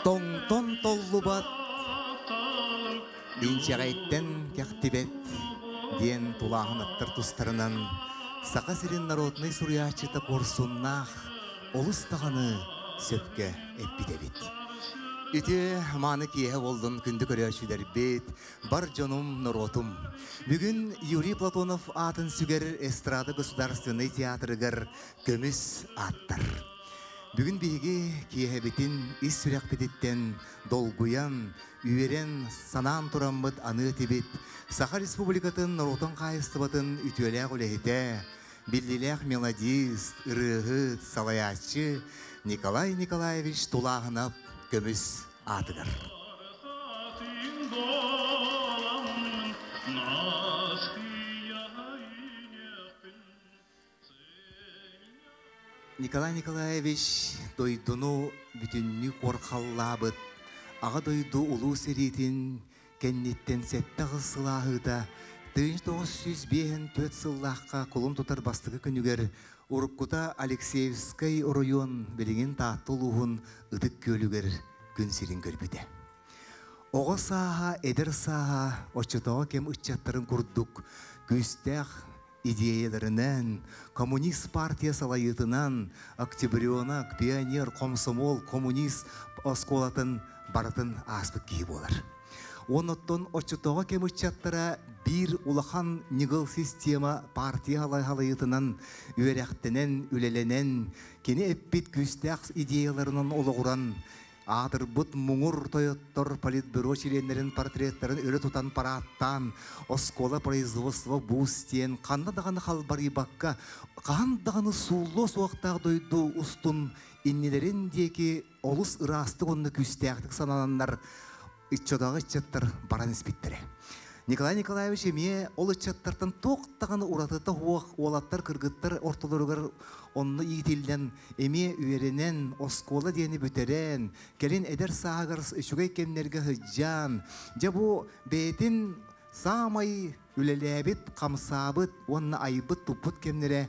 Тоҥтон толлубат, инчэҕэйтэн кэхтибэт диэн тулааһынаттар тустарынан Саха сирин народнай суруйааччыта куорсуннаах олус даҕаны сөпкө эппит эбит. Ити мааны киэһэ буоллун күндү көрөөччүлэрбит, бар дьонум, норуотум. Бүгүн Юрий Платонов аатын сүгэр эстрада государственнай театрыгар көмүс ааттар. Бүгүн биһиги киэһэбитин ис сүрэхпититтэн долгуйан, үөрэн, санаан тураммыт аныы этибит Саха Республикатын норуотун хаһаайыстыбатын үтүөлээх үлэһитэ, биллиилээх мелодист, ырыаһыт, салайааччы Николай Николаевич Тулааһынап көмүс аатыгар. Николай Николаевич дойдуну бүтүннүү куорхаллаабыт Аҕа дойду Улуу сэриитин кэнниттэн 7 сылааһыыта 1954 сыллаахха кулун тутар бастакы күнүгэр уруккута Алексеевскай оройуон билигин Таатта улууһун Ытык Күөлүгэр күн сирин көрбүтэ. Оҕо сааһа, эдэр сааһа оччотооҕу кэм ыччаттарын курдук күүстээх идиэйэлэринэн, коммунист партия салайыытынан, октябренок, пионер, комсомол, коммунист оскуолатын барытын ааспыт киһи буолар. Оннуттан оччотооҕу кэм ыччаттара биир улахан ньыгыл система партия халайытынан үөрэхтэнэн, үлэлэнэн, кини эппит күүстээх идеяларынан олоҕуран аатырбыт муҥур тойоттор политбюро чилиэннэрин портреттарын өрө тутан парааттаан, оскуола производство буус диэн ханна даҕаны халбарыйбакка, хаһан даҕаны сууллуо суохтаах дойду устун иннилэрин диэки олус ыраастык уонна күүстээхтик санананнар ыччатааҕы ыччаттар баран испиттэрэ. Николай Николаевич эмиэ ол ыччаттартан туох даҕаны уратыта суох уолаттар, кыргыттар ортолоругар онно иитиллэн, эмиэ үөрэнэн, оскуола диэни бүтэрэн, кэлин эдэр сааһыгар үчүгэй кэмнэргэ сылдьан, дьэ бу бэйэтин саамай үлэлээбит, хамсаабыт уонна айбыт-туппут кэмнэрэ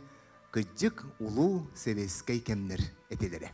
кырдьык улуу сэбиэскэй кэмнэр этилэрэ.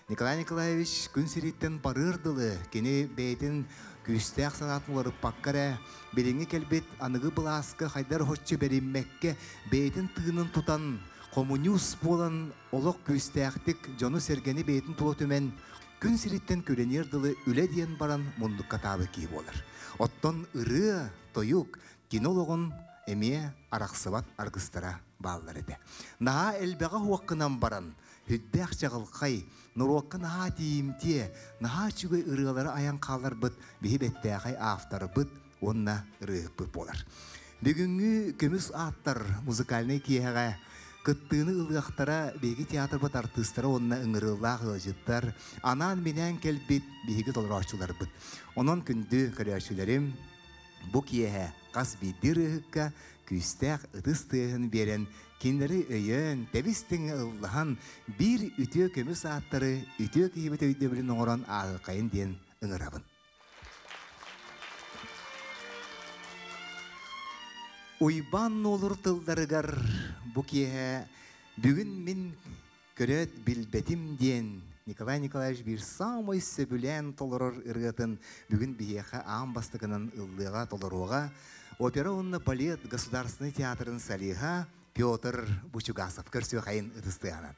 Николай Николаевич күн сириттэн барыар дылы кини бэйэтин күүстээх санаатын уларыппакка эрэ билиҥҥи кэлбит аныгы былааска хайдар оһоччу бэриммэккэ бэйэтин тыынын тутан хомуньуус буолан олох күүстээхтик дьону-сэргэни бэйэтин тула түмэн күн сириттэн күрэниэр дылы үлэ диэн баран муннукка таабы киһи буолар. Оттон ырыа, тойук кини олоҕун эмиэ арахсыбат аргыстара бааллар этэ. Наһаа элбэҕи уоххунан баран, сүрдээх чаҕылхай, норуокка наһаа тиийимтиэ, наһаа үчүгэй ырыалары айан хаалларбыт биһи бэттээхэй авторбыт уонна ырыаһыппыт буолар. Бүгүҥҥү көмүс ааттар музыкальнай киэһэҕэ кыттыыны ылыахтара биһиги театрбыт артыыстара уонна ыҥырыылаах ыалдьыттар, анаан-минээн кэлбит биһиги толорооччуларбыт. Онон күндү көрөөччүлэрим, бу киэһэ хас биирдии ырыаһыкка күүстээх ытыс тыаһын биэрэн, кинилэри өйөөн, тэбис-тэҥҥэ ыллаһан, биир үтүө көмүс ааттары үтүө киһибит өйдөбүлүн оҥорон ааһыаххайын диэн ыҥырабын. Уйбаан Нуолур тылларыгар бу киэһэ бүгүн мин Көрөөт билбэтим диэн Николай Николаевич биир саамай сөбүлээн толорор ырыатын бүгүн биһиэхэ аан бастакынан ыллыаҕа, толоруоҕа опера уонна балет государственнай театрын солиһа Петр Бучугасов көрсүөхайын ытыстыаҕынан.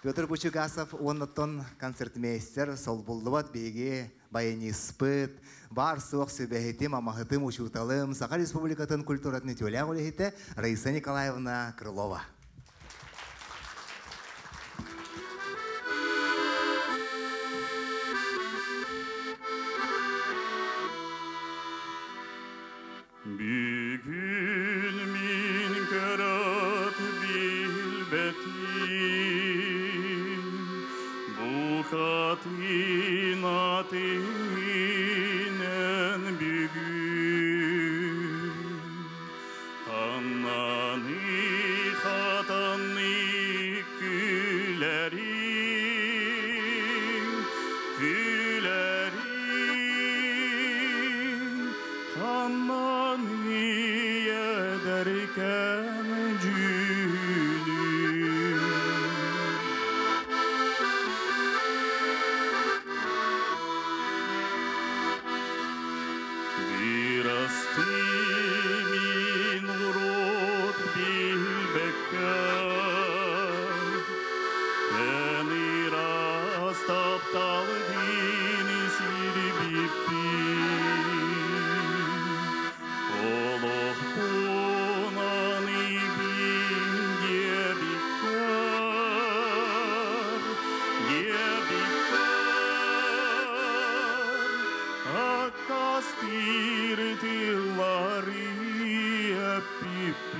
Петр Бучугасов уоннаттан концертмейстер солбуллубат биһиги баяниспыт, баар-суох сүбэһитим, амаһытым, учууталым, Саха Республикатын культуратын үтүөлээх үлэһитэ Раиса Николаевна Крылова. Бүгүн мин көрөт билбэтим, Букатын атыҥынен бүгүн. Ханнаны хатанны күлэрим, күлэрим, Ханнан ийэдэркэм дьүһүнүм. Тапталгын сирбиппин Олохпун аныыбын диэбиккэр, диэбиккэр Аккастыыр тыллары эппиппин.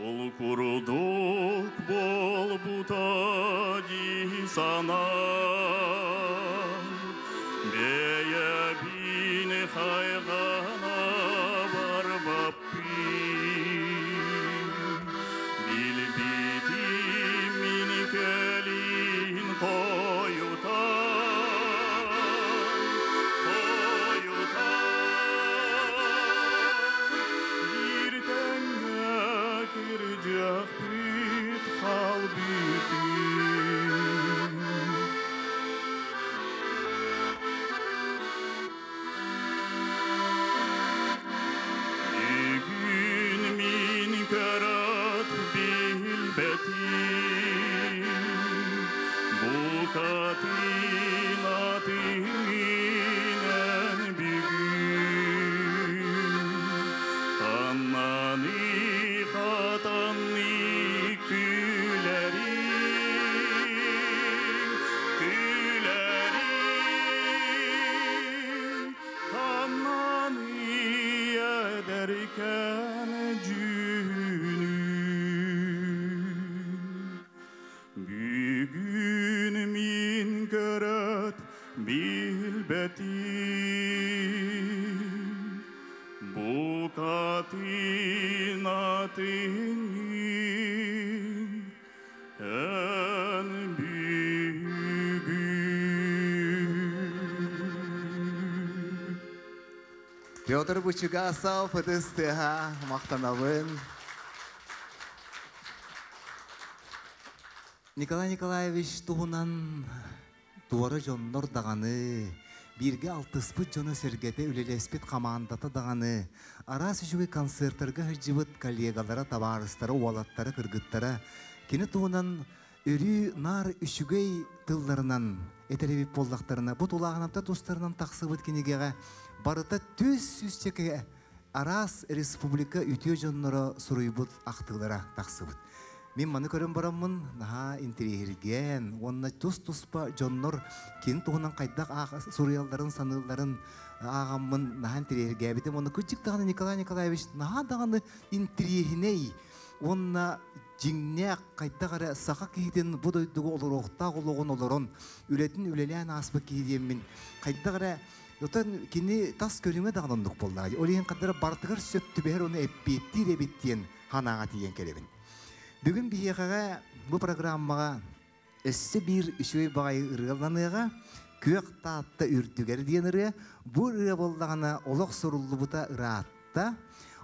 Ол курдук буолбута дии санаан, бэйэбин хайҕана барбаппын. Билбитим мин кэлин хойутаан, хойутаан, биир тэҥҥэ кырдьахпыт хаалбытын. Бүгүн мин көрөт билбэтим, букатын атыҥынан бүгүн. Ханнаны хатанны күлэриҥ, күлэриҥ, ханнаны эдэркээн дьүһүнүҥ. Бүгүн мин көрөт билбэтим, букатын атыҥын эн бүгүн. Петр Бучугасов ытыс тыаһа, махтанабын. Николай Николаевич туһунан туора дьоннор даҕаны, бииргэ алтыспыт дьоно сэргэтэ үлэлэспит хамаандата даҕаны, араас үчүгэй концерттарга сылдьыбыт коллегалара, табаарыстара, уолаттара, кыргыттара кини туһунан өрүү наар үчүгэй тылларынан этэр эбит буоллахтарына, бу Тулааһынапта тустарынан тахсыбыт кинигэҕэ барыта 400-чэкэ араас республика үтүө дьонноро суруйбут ахтыылара тахсыбыт. Мин маны көрөн бараммын, наһаа интэриэһиргээн, уонна тус-туспа дьоннор кини туһунан хайдах суруйалларын, саныылларын ааҕаммын наһаа интэриэһиргээбитим. Уонна кырдьык даҕаны Николай Николаевич наһаа даҕаны интэриэһинэй уонна дьиҥнээх хайдах эрэ саха киһитин бу дойдуга олоруохтаах олоҕун олорон, үлэтин үлэлээн ааспыт киһи диэммин хайдах эрэ Отон кини тас көрүҥэ даҕаны оннук буоллаҕа. Ол иһин хаддара бартыгар сөп түбэһэр ону эппиэттиир эбит диэн санааҕа тиийэн кэлэбин. Бүгүн биһиэхэҕэ бу программаҕа өссө биир үчүгэй баҕайы ырыаланыаҕа Күөх Таатта үрдүгэр диэн ырыа. Бу ырыа буоллаҕына олох суруллубута ыраатта.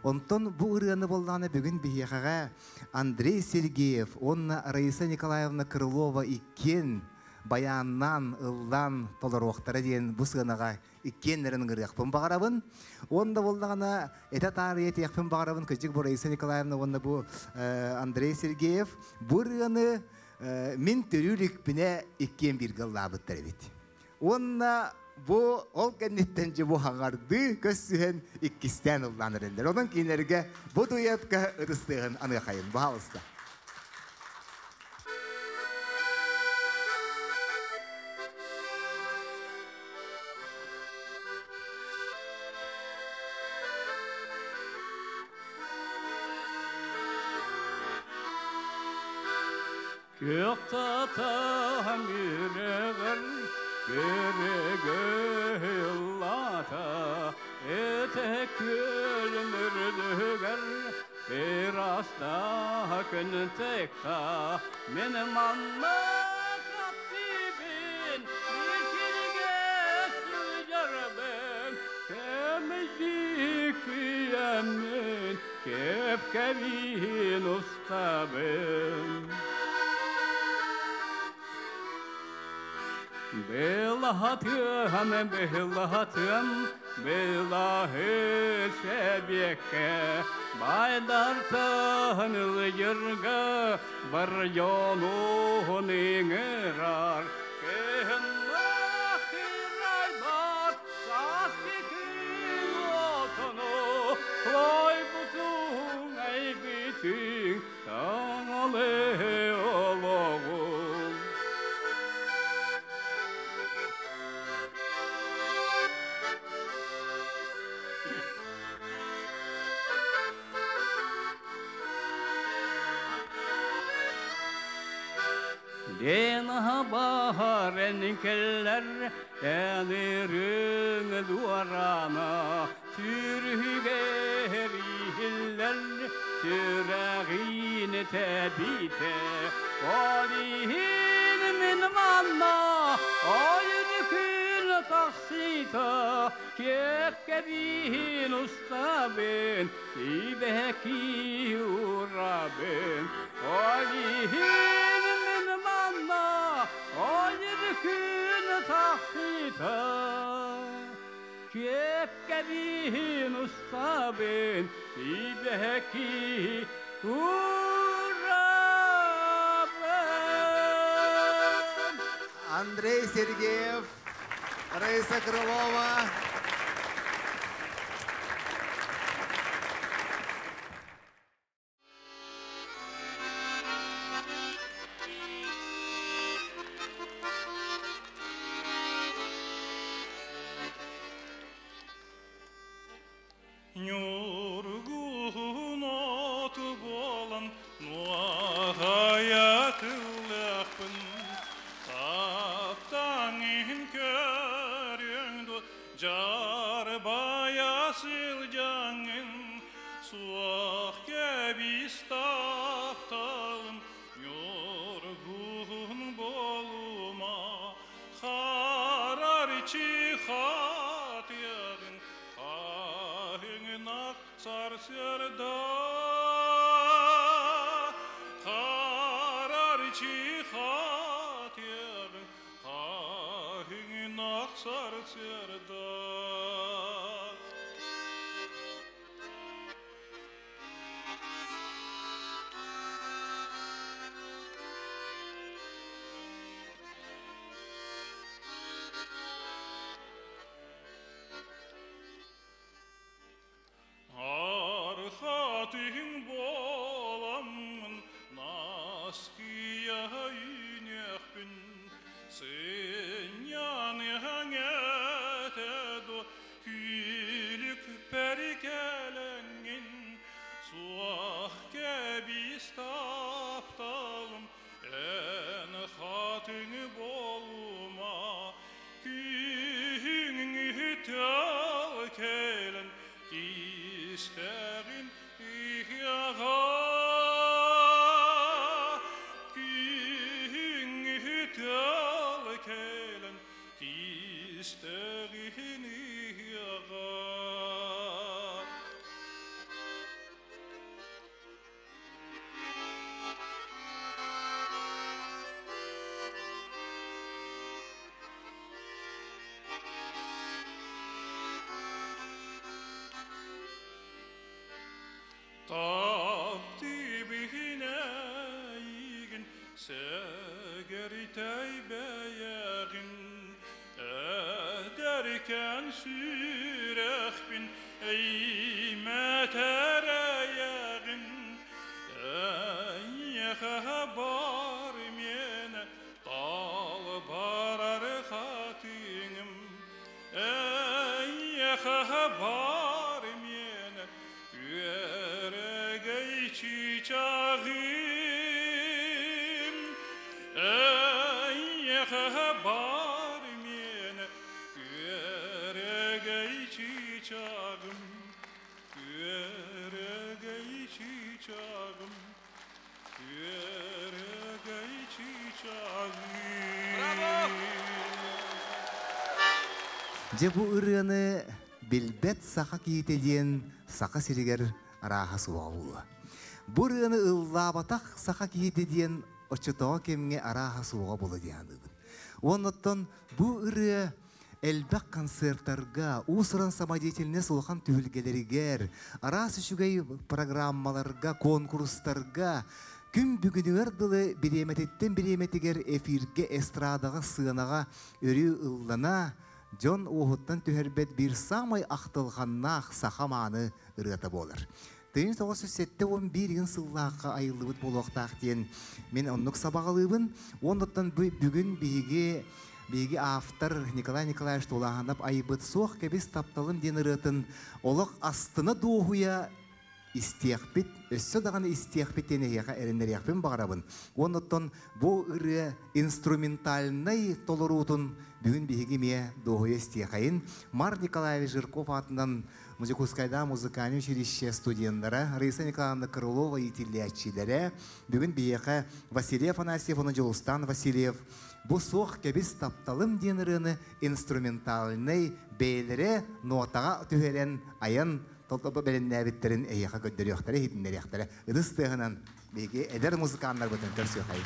Онтон бу ырыаны буоллаҕына бүгүн биһиэхэҕэ Андрей Сергеев уонна Раиса Николаевна Крылова иккиэн баяннаан, ыллаан толоруохтара диэн бу сыанаҕа иккиэннэрин ыҥырыахпын баҕарабын. Уонна буоллаҕына этэ таарыйа этиэхпин баҕарабын кырдьык бу Раиса Николаевна уонна бу Андрей Сергеев бу ырыаны мин төрүү иликпинэ иккиэн бииргэ ыллаабыттар эбит. Уонна бу ол кэнниттэн дьэ бу хаҥардыы көссүһэн иккистээн ыллаан эрэллэр. Онон кинилэргэ бу дуэтка ытыстыаһын аныахайын. Баһаалыста. Күөх татаһам үрэҕэр көрөгөй ыллаата, этэ күөлүм үрдүгэр ыраастаах күн тыкта. Мин манна каттыбын, биир сиргэ сылдьарбын, кэмэлдик үйэммин, кэп-кэбиин устабын. Белаһатыам, белаһатыам, белаһы себекке, Байдар ылыйырга бар жолуун ыҥырар. Кыһыннаах кырайбат сааскы күн отону, Хойбутуң айбытың таҥалы олоҕун. Лена бахарен келлер энирин дуарана Сүрүгер ихиллер сүрәгин тәбите Олихин мин манна ойыр күн тахсита Кепкебин устабын ибеки урабын Олихин мин манна ойыр күн тахсита Кепкебин устабын ибеки урабын. Андрей Сергеев, Раиса Крылова. Ньургуһун оту буолан нуоҕайа тыллаахпын Таптаҥын көрүөҥ дуо дьарбайа сылдьаҥын Суох кэбис тапталым ньургуһун буолума Харарчы хатыаҕын хаһыҥнах сарсыарда Харарчы хатыаҕын хаһыҥнах сарсыарда. Архатыҥ буоламмын наскыйа үүнүөхпүн Сынньаныаҥ этэ дуо күлүк бэрикэлэҥҥин Суох кэбис тапталым эн хатыҥ буолума Күһүҥҥү тыал кэлэн кистэҕин ыһыаҕа Күһүҥҥү тыал кэлэн кистэҕин ыһыаҕа. Таптыбыһын эйигин сэгэртэй бэйэҕин Эдэркэн сүрэхпин эймэтэр эйэҕин Эйиэхэ бар миэнэ талбарар хатыҥым Эйиэхэ бар миэнэ күөрэгэй чыычааҕым Эйиэхэ бар миэнэ күөрэгэй чыычааҕым Күөрэгэй чыычааҕым Күөрэгэй чыычааҕым. Браво! Дьэ бу ырыаны билбэт саха киһитэ диэн саха сиригэр арааһа суоҕа буолуо. Бу ырыаны ыллаабатах саха киһитэ диэн оччотооҕу кэмҥэ арааһа суоҕа буолуо диэн саныыбын. Оннуттан бу ырыа элбэх концерттарга, уус-уран самодеятельность улахан түһүлгэлэригэр, араас үчүгэй программаларга, конкурстарга күн бүгүнүгэр дылы бириэмэтиттэн бириэмэтигэр эфиргэ, эстрадаҕа, сыанаҕа өрүү ыллана, дьон уоһуттан түһэрбэт биир саамай ахтылҕаннаах саха мааны ырыата буолар. 1971 сыллаахха айыллыбыт буолуохтаах диэн мин оннук сабаҕалыыбын. Оннуттан бүгүн биһиги биһиги автор Николай Николаевич Тулааһынап айбыт «Суох кэбис тапталым» диэн ырыатын олох астына дуоһуйа истиэхпит, өссө даҕаны истиэхпит диэн эһиэхэ эрэннэриэхпин баҕарабын. Оннуттан бу ырыа инструментальнай толоруутун бүгүн биһиги эмиэ дуоһуйа истиэхэйин. Мар Николаевич Жирков аатынан Музыкускайда музыкальный училище студенттара Раиса Николаевна Крылова иитиллээччилэрэ бүгүн биһиэхэ Василий Афанасьев уонна Дьулустан Васильев бу «Суох кэбис тапталым» диэн ырыаны инструментальнай бэйэлэрэ нотаҕа түһэрэн айан бэлэмнээбиттэрин эһиэхэ көрдөрүөхтэрэ, иһитиннэриэхтэрэ. Ытыс тыаһынан биһиги эдэр музыканнарбытын көрсүөхэй.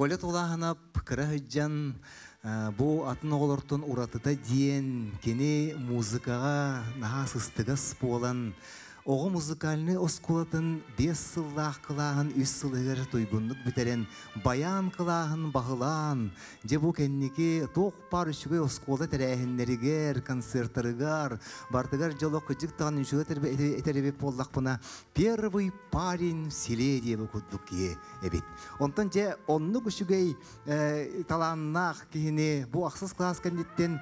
Коля Тулааһынап кыра сылдьан бу атын оҕолортон уратыта диэн кини музыкаҕа наһаа сыстыгас буолан оҕо музыкальнай оскуолатын 5 сыллаах кылааһын үс сылыгар туйгуннук бүтэрэн баян кылааһын баһылаан дьэ бу кэнники туох баар үчүгэй оскуола тэрээһиннэригэр, концерттарыгар бартыгар дьоло кыдьык даҕаны үчүгэй этэрэбит буоллахпына первый парень в селе диэбит курдук киһи эбит. Онтон дьэ оннук үчүгэй талааннаах киһини бу ахсыс кылаас кэнниттэн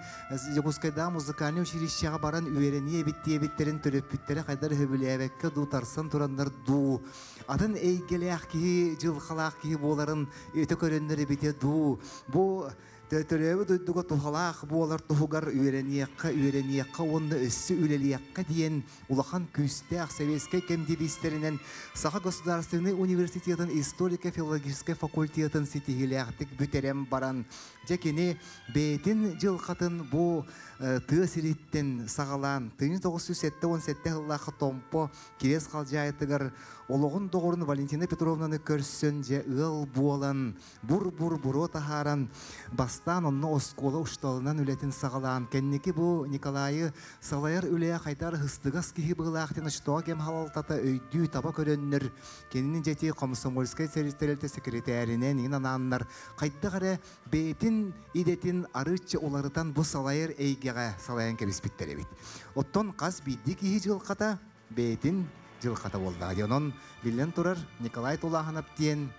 Дьокуускайдааҕы музыкальнай училищеҕа баран үөрэниэ эбит диэбиттэрин төрөппүттэрэ хайдах сөбүлээбэккэ дуу тарсан тураннар дуу атын эйгэлээх киһи дьылҕалаах киһи буоларын өтө көрөннөр эбитэ дуу бу Төрөөбүт дойдуга туһалаах буолар туһугар үөрэниэххэ, үөрэниэххэ уонна өссө үлэлиэххэ диэн улахан күүстээх советскай кэм девизтэринэн Саха государственнай университетын историко-филологическай факультетын ситиһиилээхтик бүтэрэн баран, дьэ кини бэйэтин дьылҕатын бу тыа сириттэн саҕалаан 1977 сыллаахха Томпо Кириэс Халдьаайытыгар олоҕун доҕорун Валентина Петровнаны көрсөн дьэ ыал буолан, бур-бур буруо таһааран, бастаан онно оскуола учууталынан үлэтин саҕалаан, кэнники бу Николайы салайар үлэҕэ хайдар ыһыстыгас киһи быһыылаах диэн оччотооҕу кэм салалтата өйдүү таба көрөннөр, кинини дьэти комсомольскай тэрилтэ секретаринэн иҥин анааннар, хайдах эрэ бэйэтин идэтин арыычча уларытан бу салайар эйгэҕэ салайан кэбиспиттэр эбит. Оттон хас биирдии киһи дьылҕата бэйэтин дьылҕата буоллаҕа дии. Онон, биллэн турар, Николай Тулааһынап диэн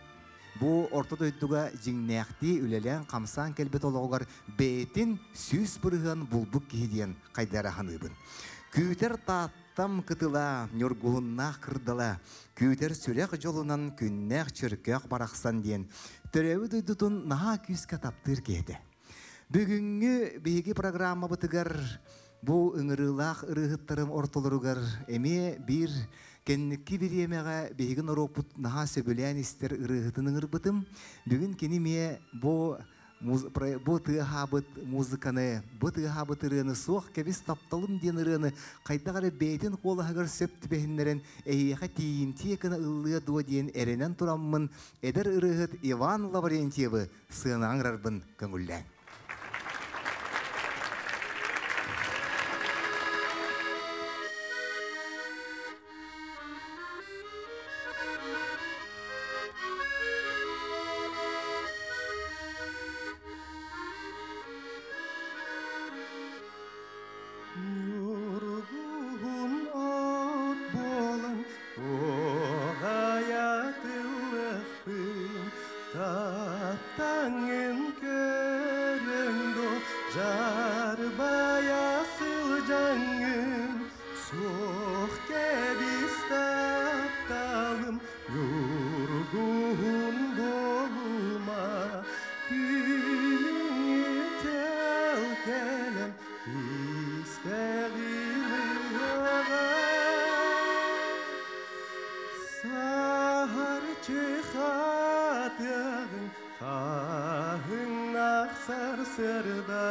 бу орто дойдуга дьиҥнээхтии үлэлээн-хамсаан кэлбит олоҕугар бэйэтин 100% булбут киһи диэн хайдара саныыбын. Күүтэр Тааттам кытыла, ньургуһуннаах кырдала, күүтэр сүрэх дьолунан күннээх чөркөөх барахсан диэн төрөөбүт дойдутун наһаа күүскэ таптыыр киһи этэ. Бүгүҥҥү биһиги программабытыгар бу ыҥырыылаах ырыаһыттарым ортолоругар эмиэ биир кэнники бириэмэҕэ биһиги норуоппут наһаа сөбүлээн истэр ырыаһытын ыҥырбытым. Бүгүн кини эмиэ бу бу тыаһаабыт музыканы, бу тыаһаабыт ырыаны суох кэбис тапталым диэн ырыаны хайдах эрэ бэйэтин куолаһыгар сөп түбэһиннэрэн эһиэхэ тиийимтиэ гына ыллыа дуо диэн эрэнэн тураммын эдэр ырыаһыт Иван Лаврентьевы сыанаҕа ыҥырарбын көҥүллээҥ. Ньургуһун от буолан туоҕайа тыллыахпын Таптаҥҥын көрөҥ дуо дьарбайа сылдьаҥҥын Суох кэбис тапталым ньургуһун буолума Күһүҥҥү тэл кэлэн кистэҕин ыһыаҕа Саһарчы хатыаҕыҥ хаһыҥнаах сарсыарда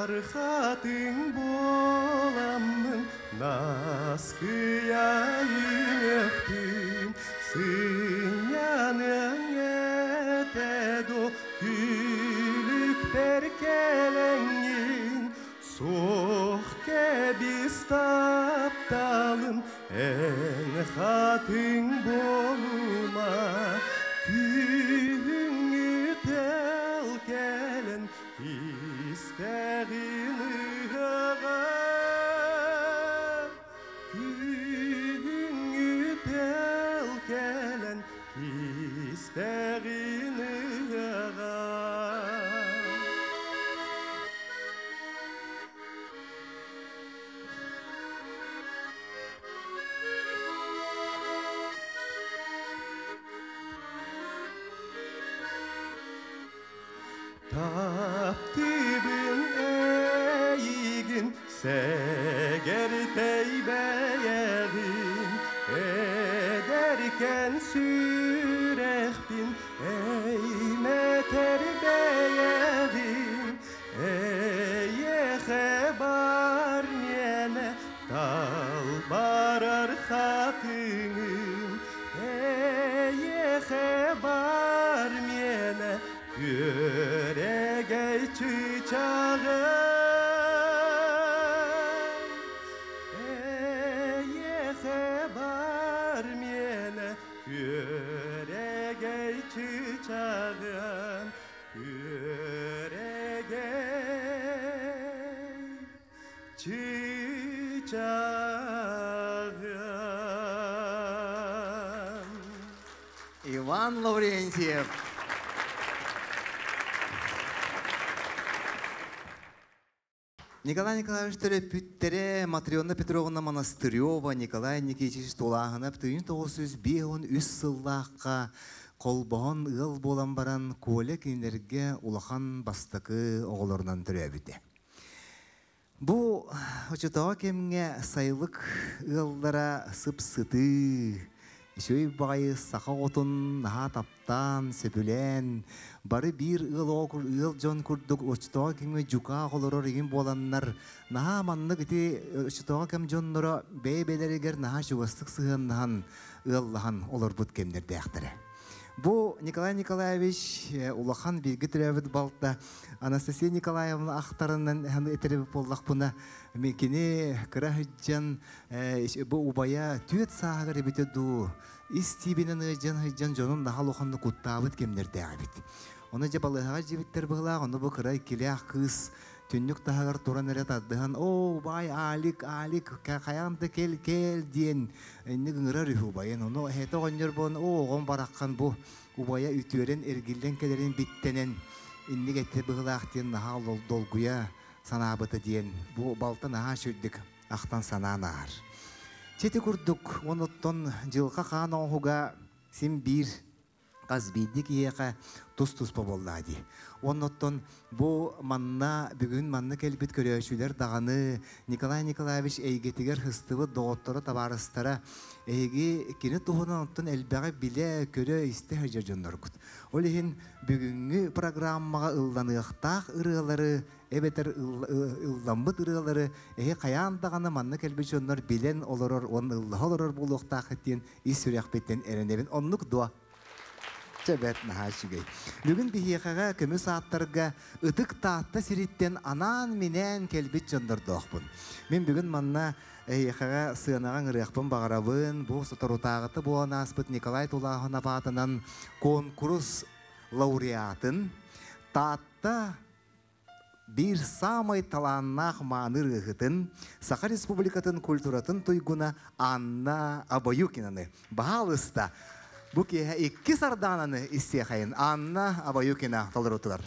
Архатыҥ буоламмын наскыйа үөхтүм сынньаныаҥ этэ дуо күлүкпэр кэлэҥҥин суох кэбис тапталым эн хатыҥ буолума күһүҥҥү тэл кэлэн истэҕин ыһыаҕар күһүҥҥү тэл кэлэн истэҕин ыһыаҕар. Таптыыбын эйигин сэгэртэй бэйэҕин эдэркэн сүрэхпин эймэтэр бэйэҕин эйиэхэ бар миэнэ талбарар хатыҥым эйиэхэ бар миэнэ күөрэгэй чыычааҕым эйиэхэ бар миэнэ күөрэгэй чыычааҕым күөрэгэй чыычааҕым. Иван Лаврентьев. Николай Николаевич төрөппүттэрэ Матрена Петровна Монастырева, Николай Никитич Тулааһынап 1953 сыллаахха холбоһон ыал буолан баран Коля кинилэргэ улахан бастакы оҕолорунан төрөөбүтэ. Бу оччотооҕу кэмҥэ сайылык ыаллара сып-сытыы, үчүгэй баҕайы саха оҕотун наһаа таптаан, сөбүлээн, бары биир ыал оҕо ыал дьон курдук оччотооҕу кэмҥэ дьукаах олорор игин буоланнар, наһаа маннык ити оччотооҕу кэм дьонноро бэйэ-бэйэлэригэр наһаа чугастык сыһыаннаһан, ыаллаһан олорбут кэмнэрдээхтэрэ. Бу Николай Николаевич улахан бииргэ төрөөбүт балта Анастасия Николаевна ахтарынан этэрибит буоллахпына, кини кыра сылдьан бу убайа түөрт сааһыгар эбитэ дуу, ис тиибинэн ыалдьан сылдьан дьонун наһаа улаханнык куттаабыт кэмнэрдээх эбит. Ону дьэ балыыһаҕа дьиэбиттэр быһылаах, ону бу кыра иккилээх кыыс түннүк таһыгар туран эрэ тардыһан, «Оо, убаай, Алик, Алик, хайаан да кэл, кэл» диэн инник ыҥырар үһү убайын. Ону эһэтэ оҕонньор буолан, «Оо, оҕом бараххан бу убайа үтүөрэн эргиллэн кэлэрин биттэнэн инник этэ быһылаах» диэн наһаа долгуйа санаабыта диэн бу балта наһаа сүрдүк ахтан санаан ааһар. Чити курдук, онуттан дьылҕа хаан оҥоһуга син биир хас биирдии киһиэхэ тус-туспа буоллаа дии. Оннуттан бу манна бүгүн манна кэлбит көрөөччүлэр даҕаны Николай Николаевич эйгэтигэр сыстыбыт доҕотторо, табаарыстара эһиги кини туһунан оттон элбэҕи билэ, көрө, истэ сылдьар дьонноргут. Ол иһин бүгүҥҥү программаҕа ылланыахтаах ырыалары эбэтэр ылламмыт ырыалары эһи хайаан даҕаны манна кэлбит дьоннор билэн олорор уонна ыллаһа олорор буолуохтааххыт диэн ис сүрэхпиттэн эрэнэбин. Оннук дуо? Чэ бэт наһаа үчүгэй. Бүгүн биһиэхэҕэ көмүс ааттарга Ытык Таатта сириттэн анаан-минээн кэлбит дьоннордоохпун. Мин бүгүн манна эһиэхэҕэ сыанаҕа ыҥырыахпын баҕарабын. Бу соторутааҕыта буолан ааспыт Николай Тулааһынап аатынан конкурс лауреатын Таатта биир саамай талааннаах мааны ырыаһытын, Саха Республикатын культуратын туйгуна Анна Абаюкинаны баһаалыста бу киэһэ икки сардаананы истиэхэйин Анна Абаюкина толорутугар.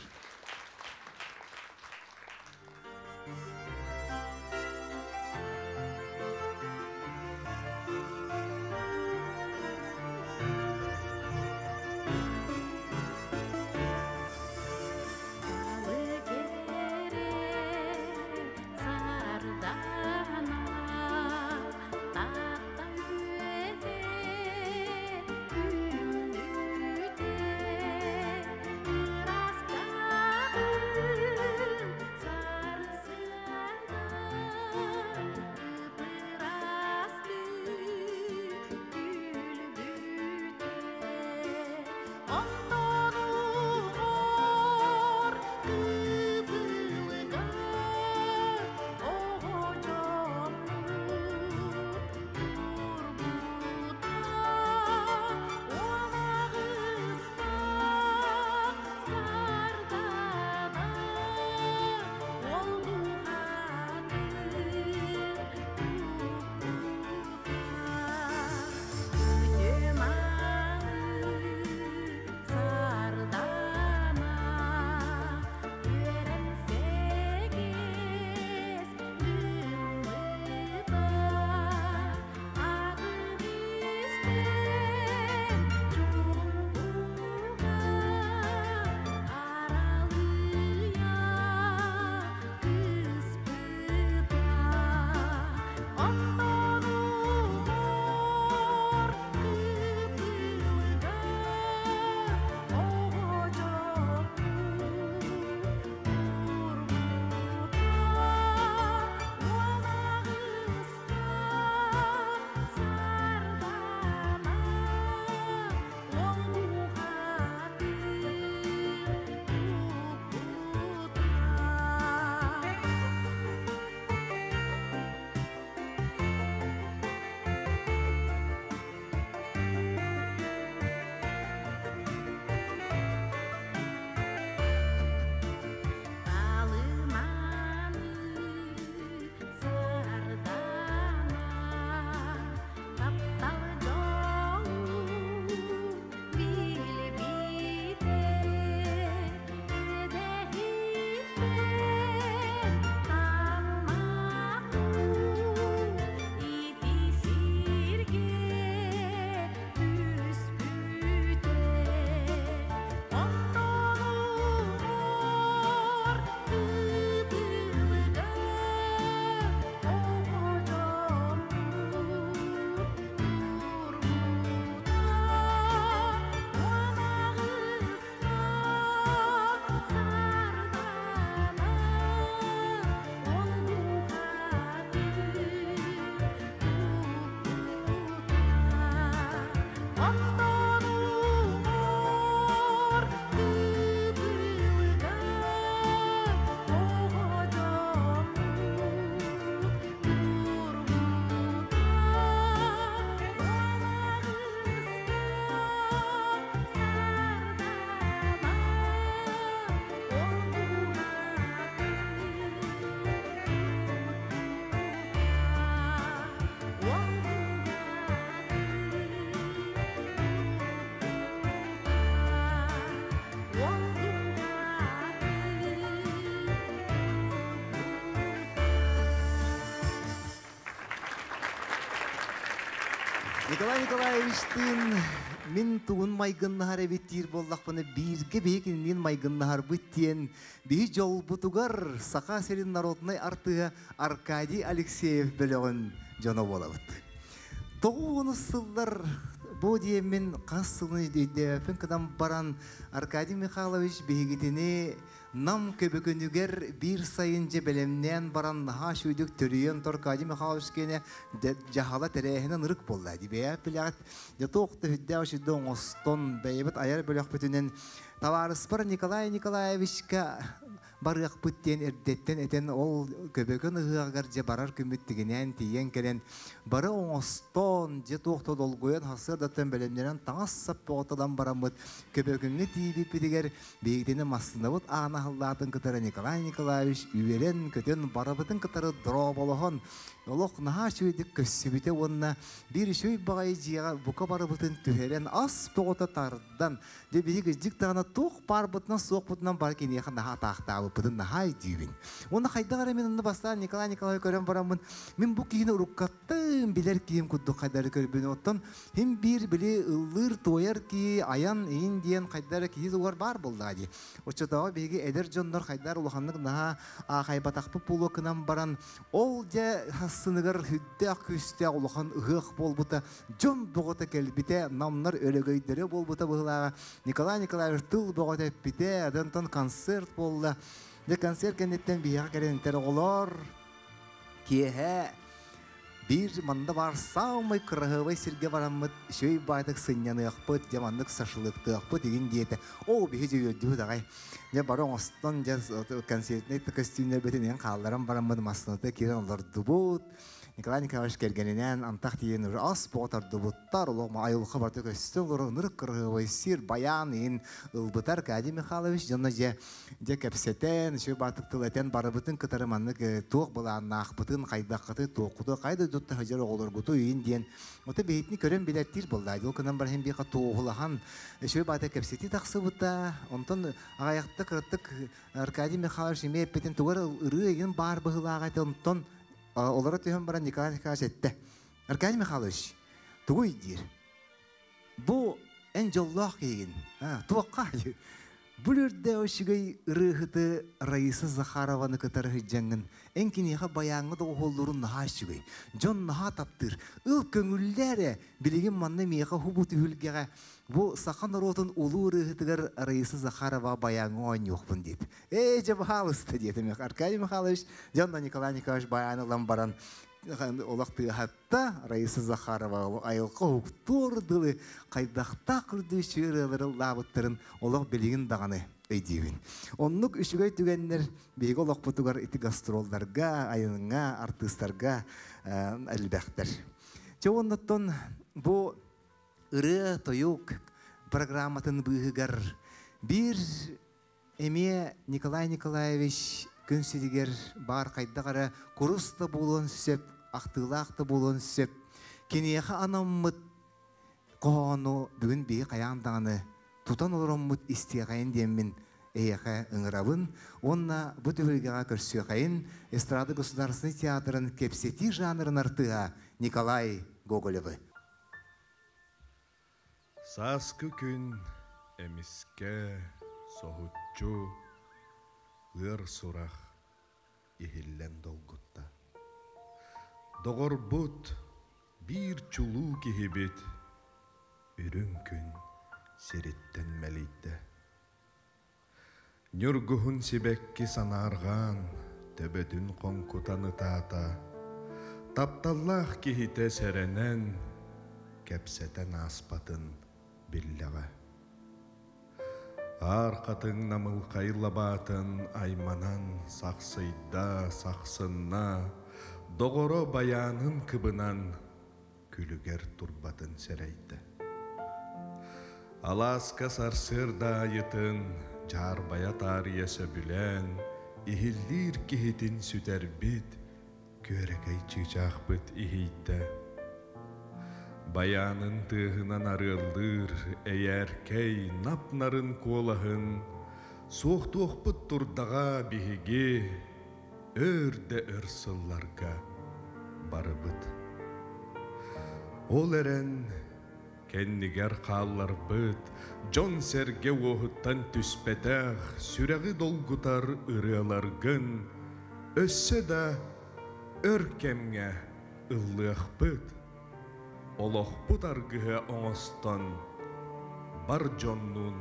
Сардана, Николай Николаевичтыын мин тугун майгыннаһар эбит диир буоллахпына бииргэ биһи кинилиин майгыннаһарбыт диэн биһи дьолбутугар Саха сирин народнай артыыһа Аркадий Алексеев бөлөҕүн дьоно буолабыт. Тоҕус сыллар бу диэммин хас сылын өйдөөбөппүн гынан баран Аркадий Михайлович биһигитини Нам көбөкөнүгэр биир сайын дьэ бэлэмнээн баран наһаа үчүгэйдик төрүйэн Аркадий Михайлович киэнэ дьаһала тэрээһинэ ынырык буолла дии. Бэйэ билэҕит дьэ туох да үрдээх үчүгэй оҥостон бэйэбит айар бөлөхпүтүнэн табаарыспар Николай Николаевичка барыахпыт диэн эрдэттэн этэн ол көбөкөн ыһыаҕыгар дьэ барар күммүт тигинээн тиийэн кэлэн бары оҥостон дьэ туох да долгуйан сарсыардаттан бэлэмнэнэн таҥас-сап бөҕөтөлөн бараммыт көбөкөҥҥө тиийбиппитигэр Биһигитини массыынабыт аана аһыллаатын кытары Николай Николаевич үөрэн-көтөн барыбытын кытары дорооболоһон олох наһаа үчүгэйдик көрсүбүтэ уонна биир үчүгэй баҕайы дьиэҕэ бука барыбытын түһэрэн ас бөҕөтө тардан дьэ биһиги кырдьык даҕаны туох баарбытынан суохпутунан бары киниэхэ наһаа атаахтаабыппытын наһаа өйдүүбүн. Уонна хайдах эрэ мин онно бастаан Николай Николаевич көрөн бараммын мин бу киһини уруккаттан билэр киһим курдук хайдары көрбүн оттон Хим биир били ыллыыр-туойар киһи айан иин диэн хайда эрэ киһи тугар баар буоллаҕа дии. Оччотооҕу биһиги эдэр дьоннор хайдар улаханнык наһаа аахайбатахпыт буолуо гынан баран, ол дьэ хассыныгар сүрдээх күүстээх улахан ыһыах буолбута, дьон бөҕөтө кэлбитэ, намнар өрөгөйдөрө буолбута быһыылааҕа. Николай Николаевич тыл бөҕөтө эппитэ, онтон концерт буолла. Дьэ концерт кэнниттэн биһиэхэ кэлэн этэр оҕолор киэһэ Биир манна баар саамай кыраһыабай сиргэ бараммыт, үчүгэй баайтык сынньаныахпыт, дьэ маннык шашлыктыахпыт игин диэтэ. Оо, биһи дьэ үөрдүбүт аҕай. Дьэ бары оҥостон, дьэ концертнай көстүүннэрбитин иһин хаалларан бараммыт массыыната киирэн олордубут. Николай Николаевич кэргэнинээн антах тиийэн уже ас боҕо тардыбыттар, олох айылҕа барыта көстө олорор, ынырык кыраһыабай сир, байаан иһин ылбытар Аркадий Михайлович дьоно дьэ Дьэ кэпсэтэн, үчүгэй баатык тыл этэн барыбытын кытары маннык туох былааннаахпытын, хайдаххыты, туоххуту, хайда дойдутта сылдьар оҕолоргуту үйүн диэн ото биһитини көрөн билэртиир буолла. Ол гынан баран биэхэ туоһулаһан үчүгэй баата кэпсэтии тахсыбыта. Онтон аҕайахта кыраттык Аркадий Михайлович эмиэ эппитин тугар ырыы игин баар быһыылааҕа этэ. Онтон олоро түһэн баран Николай Николаевич эттэ. Аркадий Михайлович, тугуй диир? Бу эн дьоллоох киһигин. Туохха? Бу үрдэ үчүгэй ырыаһыты Раиса Захарованы кытары сылдьаҥҥын, эн киниэхэ байааҥҥа доҕуһуоллуурун наһаа үчүгэй. Дьон наһаа таптыыр. Ыл көҥүллээ эрэ, билигин манна миэхэ хубу түһүлгэҕэ бу саха норуотун улуу ырыаһытыгар Раиса Захарова байааҥҥа оонньуохпун диэт. Ээ, дьэ, баһаалыста диэтим. Аркадий Михайлович, дьэ онно Николай Николаевич байааны ылан баран олох тыаһатта Раиса Захарова айылҕа уһуктуор дылы хайдахтаах үрдүк ырыалары ыллаабыттарын олох билигин даҕаны өйдүүбүн. Оннук үчүгэй түгэннэр биһиги олохпутугар ити гастролларга, айылыҥҥа, артыыстарга элбэхтэр. Чэ оннуттан бу ырыа-тойук программатын быыһыгар биир Эмиэ Николай Николаевич күн сиригэр баар хайдах эрэ курус да буолуон сөп, ахтыылаах да буолуон сөп. Киниэхэ анаммыт хоһоону бүгүн биһи хайаан даҕаны тутан олороммут истиэхэйин диэммин эһиэхэ ыҥырабын уонна бу түһүлгэҕэ көрсүөхэйин эстрада государственнай театрын кэпсэтии жанрын артыыһа Николай Гоголевы. Сааскы күн эмискэ соһуччу ыар сурах иһиллэн долгутта. Доҕорбут, биир чулуу киһибит үрүҥ күн сириттэн мэлийдэ. Ньургуһун сибэкки санаарҕаан, төбөтүн хоҥкутан ытаата, тапталлаах киһитэ сэрэнэн, кэпсэтэн ааспатын биллэҕэ. Аар хатыҥ намылхай лабаатын айманан сахсыйда, сахсынна, доҕоро байаанын кыбынан күлүгэр турбатын сэрэйдэ. Алааска сарсыарда аайытын дьаарбайа таарыйа сөбүлээн, иһиллиир киһитин сүтэрбит күөрэкэй чыычаахпыт иһийдэ. Байаанын тыаһынан арыаллыыр эйээркэй нап-нарын куолаһын суохтуохпут турдаҕа биһиги өр да өр сылларга барыбыт. Ол эрэн кэннигэр хаалларбыт, дьон-сэргэ уоһуттан түспэтэх, сүрэҕи долгутар ырыаларгын өссө да өр кэмҥэ ыллыахпыт. Олохпут аргыһа оҥостон бар дьоннуун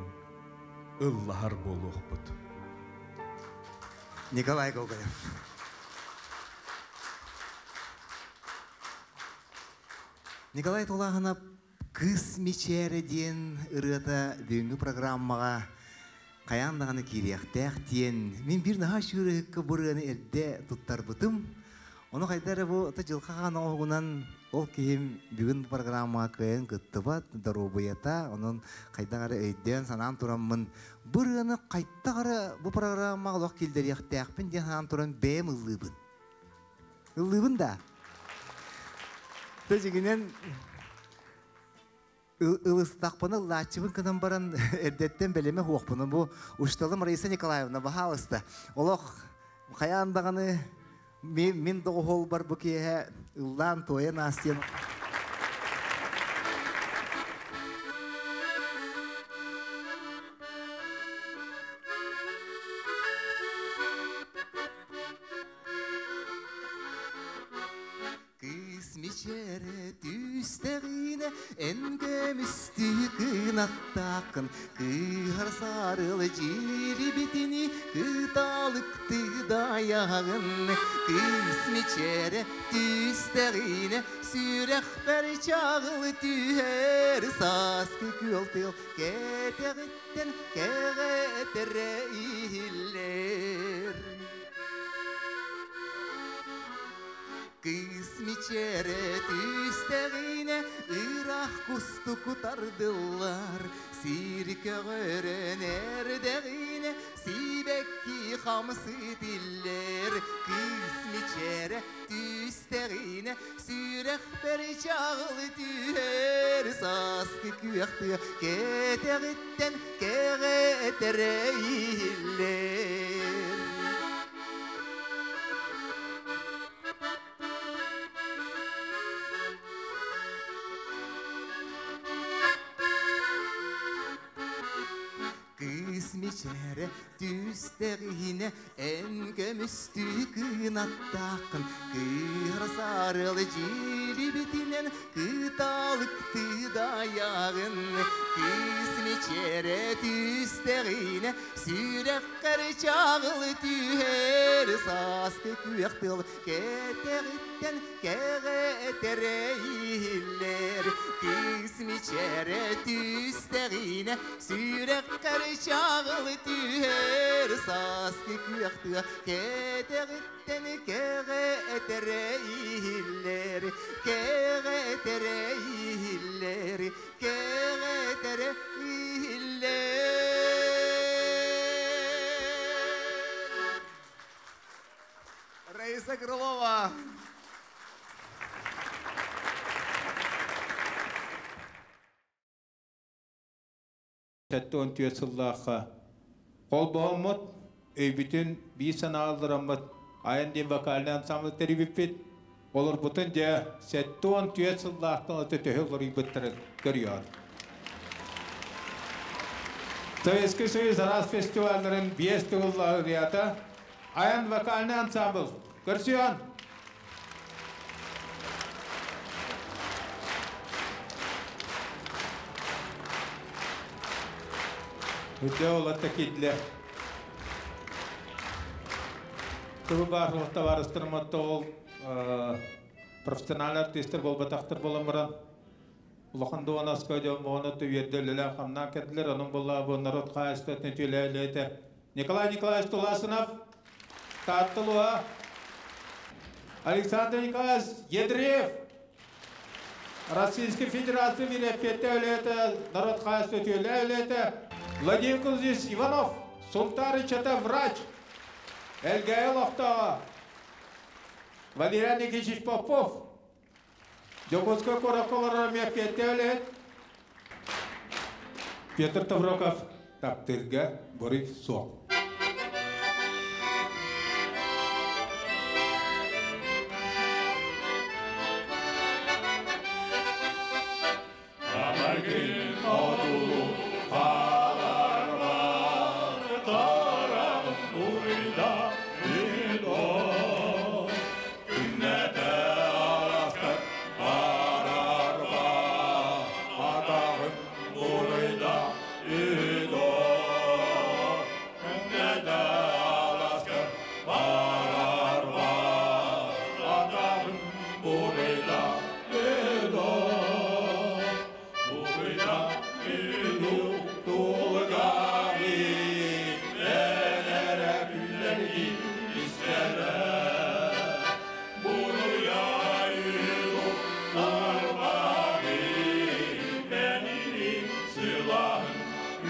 ыллаһар буолуохпут. Николай Гоголев. Николай Тулааһынап «Кыыс мичээрэ» диэн ырыата бүгүҥҥү программаҕа хайаан даҕаны киириэхтээх диэн мин биир наһаа үчүгэй бу ырыаны эрдэ туттарбытым. Ону хайда эрэ бу дьылҕа хаан оҥоһугунан ол киһим бүгүн бу программаҕа кыайан кыттыбат, доруобуйата, онон хайдах эрэ өйдөөн санаан тураммын бу ырыаны хайдах эрэ бу программаҕа олох киллэриэхтээхпин диэн санаан туран бэйэм ыллыыбын. Ыллыыбын да. Дьиҥинэн ылыстахпына ыллааччыбын гынан баран эрдэттэн бэлэмэ суохпун. Бу учууталым Раиса Николаевна баһаалыста. Олох хайаан даҕаны мин доҕуһуолбар бу киэһэ ыллаан туойан аастыан. Кыыс мичээрэ түстэҕинэ эн көмүстүү кынаттааххын, кыыһар саарыл дьиэрибитини кыталыктыы дайаҕын. Кыыс мичээрэ түстэҕинэ сүрэхпэр чаҕыл түһэр, сааскы күөл тыал кэтэҕиттэн кэҕэтэрэ иһиллэр. Кыыс мичээрэ түстэҕинэ ыраах кустуку тардыллар, сир көҕөрөн эрдэҕинэ сибэкки хамсыы тиллэр. Кыыс мичээрэ түстэҕинэ сүрэхпэр чаҕыл түһэр, сааскы күөх тыа кэтэҕиттэн кэҕэтэрэ иһиллэр. Кыыс мичээрэ түстэҕинэ эн көмүстүү кынаттааххын, кыыһар саарыл дьиэлибитинэн кыталыктыы дайаҕын. Кыыс мичээрэ түстэҕинэ сүрэххэр чаҕыл түһэр, сааскы күөх тыл кэтэҕиттэн кэҕэтэрэ иһиллэр. Кыыс мичээрэ түстэҕинэ сүрэххэр чаҕыл түһэр, сааскы күөх тыа кэтэҕиттэн кэҕэтэрэ иһиллэр, кэҕэтэрэ иһиллэр, кэҕэтэрэ иһиллэр. Раиса Крылова. Сэттэ түөрт сыллаахха холбоһоммут, өйбүтүн биир санааллараммыт Айан диэн вокальный ансамбль тэрийбиппит. Олорбутун дьэ 74 сыллаахтан өтө төһө олоруйбуттарын көрүөн. Советский Союз араас фестивалларын биэс төгүл лауреата Айан вокальный ансамбль. Көрсүөн! Үтө олатта кидле. Тыбы бар табаарыстарым ол профессиональный артистер болбатахтар болон баран улахан дуонаска дьон мону түүйэрдэллэлэ хамнаан кэллилэр, онон буолла бу народ хаһаайыстыбатын үтүөлээ Николай Николаевич Туласынов, Таатталуа, Александр Николаевич Ядреев, Российской Федерация мирэппиэтэ үлэһитэ, народ хаһаайыстыба үтүөлээ үлэһитэ, Владимир Кузьмич Иванов, Сунтаар ыччата, врач, Элгээйи олохтооҕо, Валериан Никитич Попов, Дьокуускай куоракка олорор миэппиэтэ үлэһит, Петр Тавроков, таптыырга буруй суох.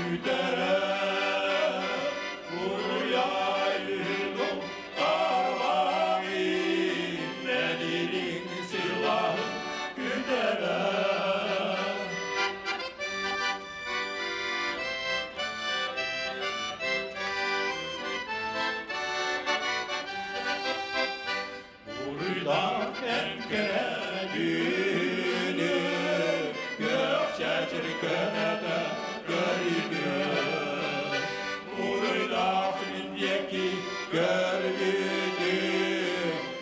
kütere. Buraya tarlağın Medirin silahın kütere. Burada enkere günü Gökçeçir könete görüdü. Burada minyeki görüdü.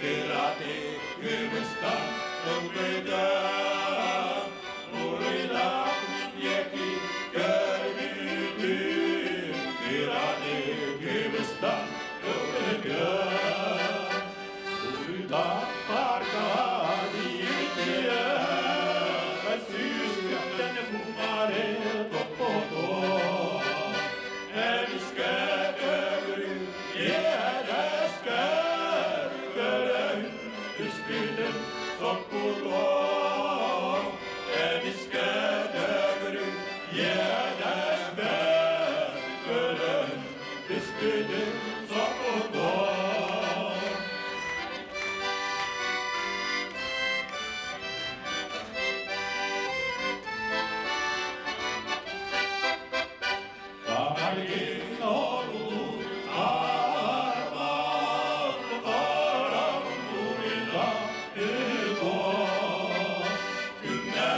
Kırati Gümüş'ten ılgıdı. Burada minyeki görüdü. Kırati Gümüş'ten ılgıdı. Burada parka diye Süsküpten kumare topoto. Emiske tögürü yedesker Görün üstüdüm sopputo. Emiske tögürü yedesker Görün üstüdüm sopputo. Kalbin oğlu karman karamburida ido. Günde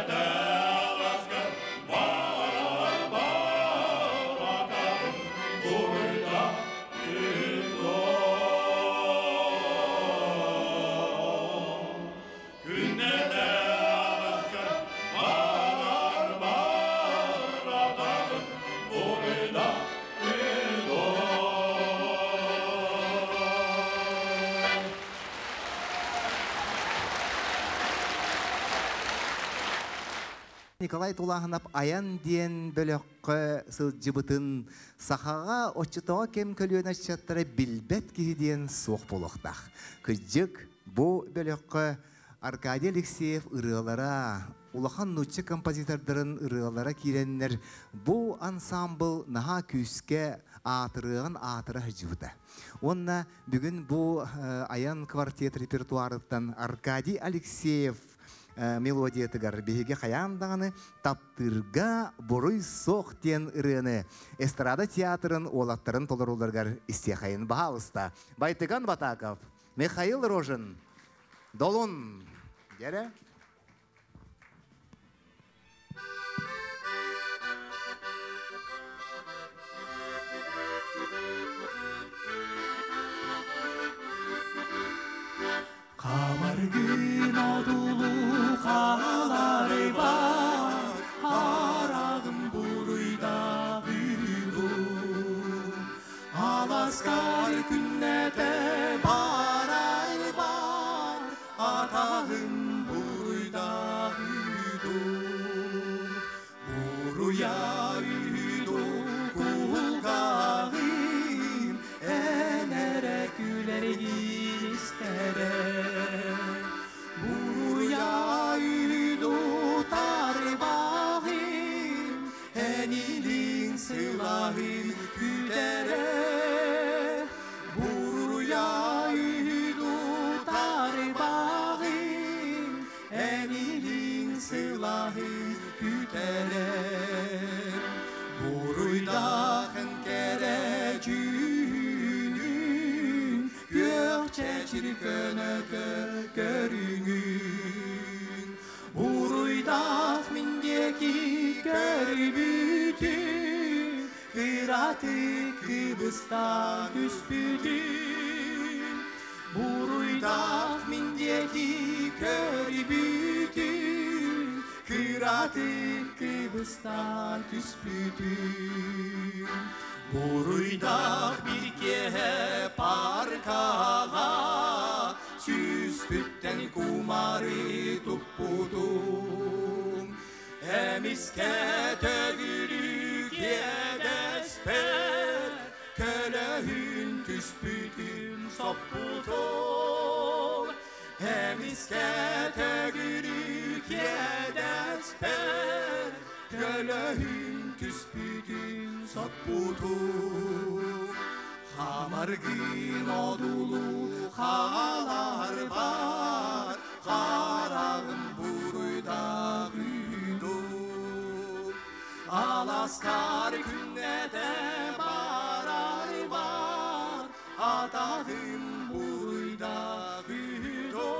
asker var var atarım burada ido. Günde asker var var atarım burada ido. Николай Тулаханап аян диэн бөлөккө сылдьыбытын сахаҕа оччотоҕо кэм көлүөнэ чаттара билбэт киһи диэн суох буолуохтаах. Кыдьык бу бөлөккө Аркадий Алексеев ырыалара, улахан нуучча композитордарын ырыалара киирэннэр бу ансамбл наһаа күүскэ аатырыаҕын аатыра сылдьыбыта. Уонна бүгүн бу аян квартет репертуарыттан Аркадий Алексеев мелодиятыгар биһиги хайаан даҕаны таптыырга буруй суох диэн ырыаны эстрада театрын уолаттарын толорууларыгар истиэхэйин баһаалыста. Байтыган Батаков, Михаил Рожин, Долун. Дьэрэ. Камаргын одулу халары бар, Карагым буруйда үйду. Аласкар күннете барар бар, Атағым буруйда үйду. Буруя үйду кулгагым, Энере күлерги истере. Буруя үйду тарбағым, Энилин сылахын күтере. Буруя үйду тарбағым, Энилин сылахын күтере. Буруйдахын кере жүнүн, Көкче көнөтө көрүңүн. Буруйдах миндеки көрбүтүн, Кыраты кыбыста түспүтүн. Буруйдах миндеки көрбүтүн, Кыраты кыбыста түспүтүн. Буруйдах бирке паркаға Сүспүттен кумары туппутум. Эмиске төгүрүк едеспер, Көлөһүн түспүтүн соппутум. Эмиске төгүрүк едеспер, Көлөһүн түспүтүн Соппутум Хамаргын одулу халар бар Харағым буруйда үйду Аласкар күннете барар бар Атағым буруйда үйду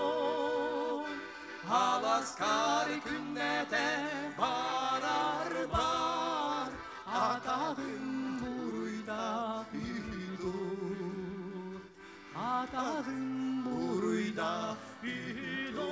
Аласкар күннете барар бар Атағым буруйда үйду Атағым буруйда үйду.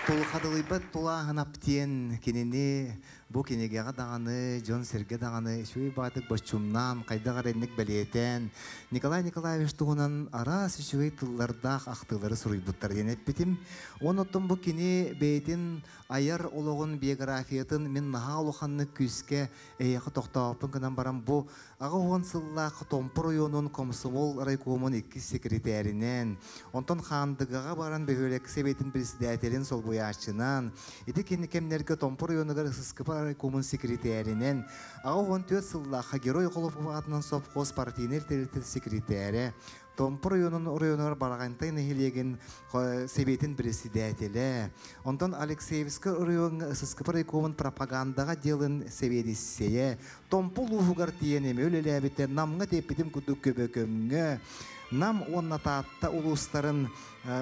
Тулхадылыйбат тулааһын аптиэн кинини бу кинигэҕэ даҕаны, дьон сиргэ даҕаны үчүгэй баҕатык боччумнаан, хайдах эрэ инник бэлиэтээн, Николай Николаевич туһунан араас үчүгэй тыллардаах ахтыылары суруйбуттар диэн эппитим. Онон бу кини бэйэтин айар олоҕун биографиятын мин наһаа улаханнык күүскэ эйиэхэ тохтооппун гынан баран бу 80 сыллаах Томпо оройуонун комсомол райкомун иккис секретаринэн, онтон Хаандыгаҕа баран бөһүөлэк сэбиэтин председателин солбуйааччынан, ити кини кэмнэргэ Томпо оройуонугар ССКП райкомун секретаринэн, 84 сыллаахха Герой Холопов аатынан совхоз партийнай тэрилтэ секретарэ, Томпо оройуонун оройуонугар Бараҕантай нэһилиэгин сэбиэтин председателэ, онтон Алексеевскай оройуоҥҥа ССКП райкомун пропагандаҕа отделын сэбиэдиссэйэ, Томпо улууһугар тиийэн эмиэ үлэлээбитэ, Намҥа тиэппитим курдук Көбөкөҥҥө, Нам уонна Таатта улуустарын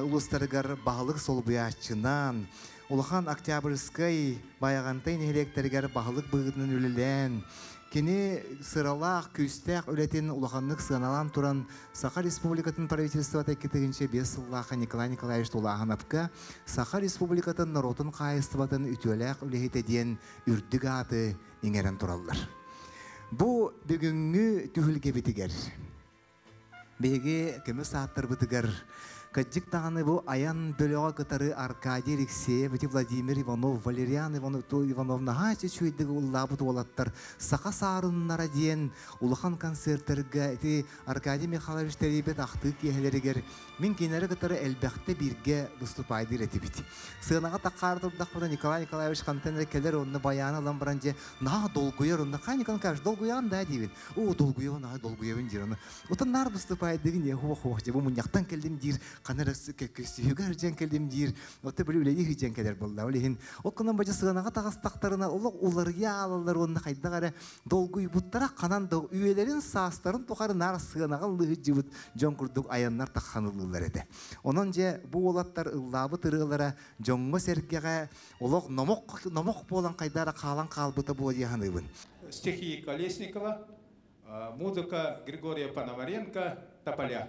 улуустарыгар баһылык солбуйааччынан, Улахан Октябрьскай, Байаҕантай нэһилиэктэригэр баһылык быһыытынан үлэлээн, кини сыралаах, күүстээх үлэтин улаханнык сыаналаан туран, Саха Республикатын правительствота 2005 сыллаахха Николай Николаевич Тулааһыновка Саха Республикатын норуотун хаһаайыстыбатын үтүөлээх үлэһитэ диэн үрдүк ааты иҥэрэн тураллар. Бу бүгүҥҥү түһүлгэбитигэр биһиги көмүс ааттарбытыгар кырдьык даҕаны бу айан бөлөҕө кытары Аркадий Алексеев, ити Владимир Иванов, Валериан Иванов, Иванов наһаа үчүгэйдик ыллаабыт уолаттар Саха саарыннара диэн улахан концертарга ити Аркадий Михайлович тэрийбит ахтыы киэһэлэригэр мин кинилэри кытары элбэхтэ бииргэ выступайдыыр этибит. Сыанаҕа таххаары турдахпына Николай Николаевич хантан эрэ кэлэр онно байааны ылан баран дьэ наһаа долгуйар онно Хай Николай Николаевич долгуйаҕын даа диибин. Оо долгуйабын аҕай долгуйабын диир ону. Отон наар выступайдыгын не хуох хуох дьэ бу мунньахтан кэллим диир хана эрэ көстүүгэ сылдьан кэллим диир. Отто били үлэлии сылдьан кэлэр буолла. Ол иһин ол гынан бадьа сыанаҕа таҕыстахтарына олох уларыйа аалаллар уонна хайдах эрэ долгуйбуттара ханан да үйэлэрин саастарын тухары наар сыанаҕа ыллыһыдьыбыт дьон курдук айаннар таххан ыллыыллар этэ. Онон дьэ бу уолаттар ыллаабыт ырыалара дьоҥҥо-сэргэҕэ олох номох номох буолан хайдара хаалан хаалбыта буо дии саныыбын. Стихи Колесникова, музыка Григория Пономаренко, «Тополя».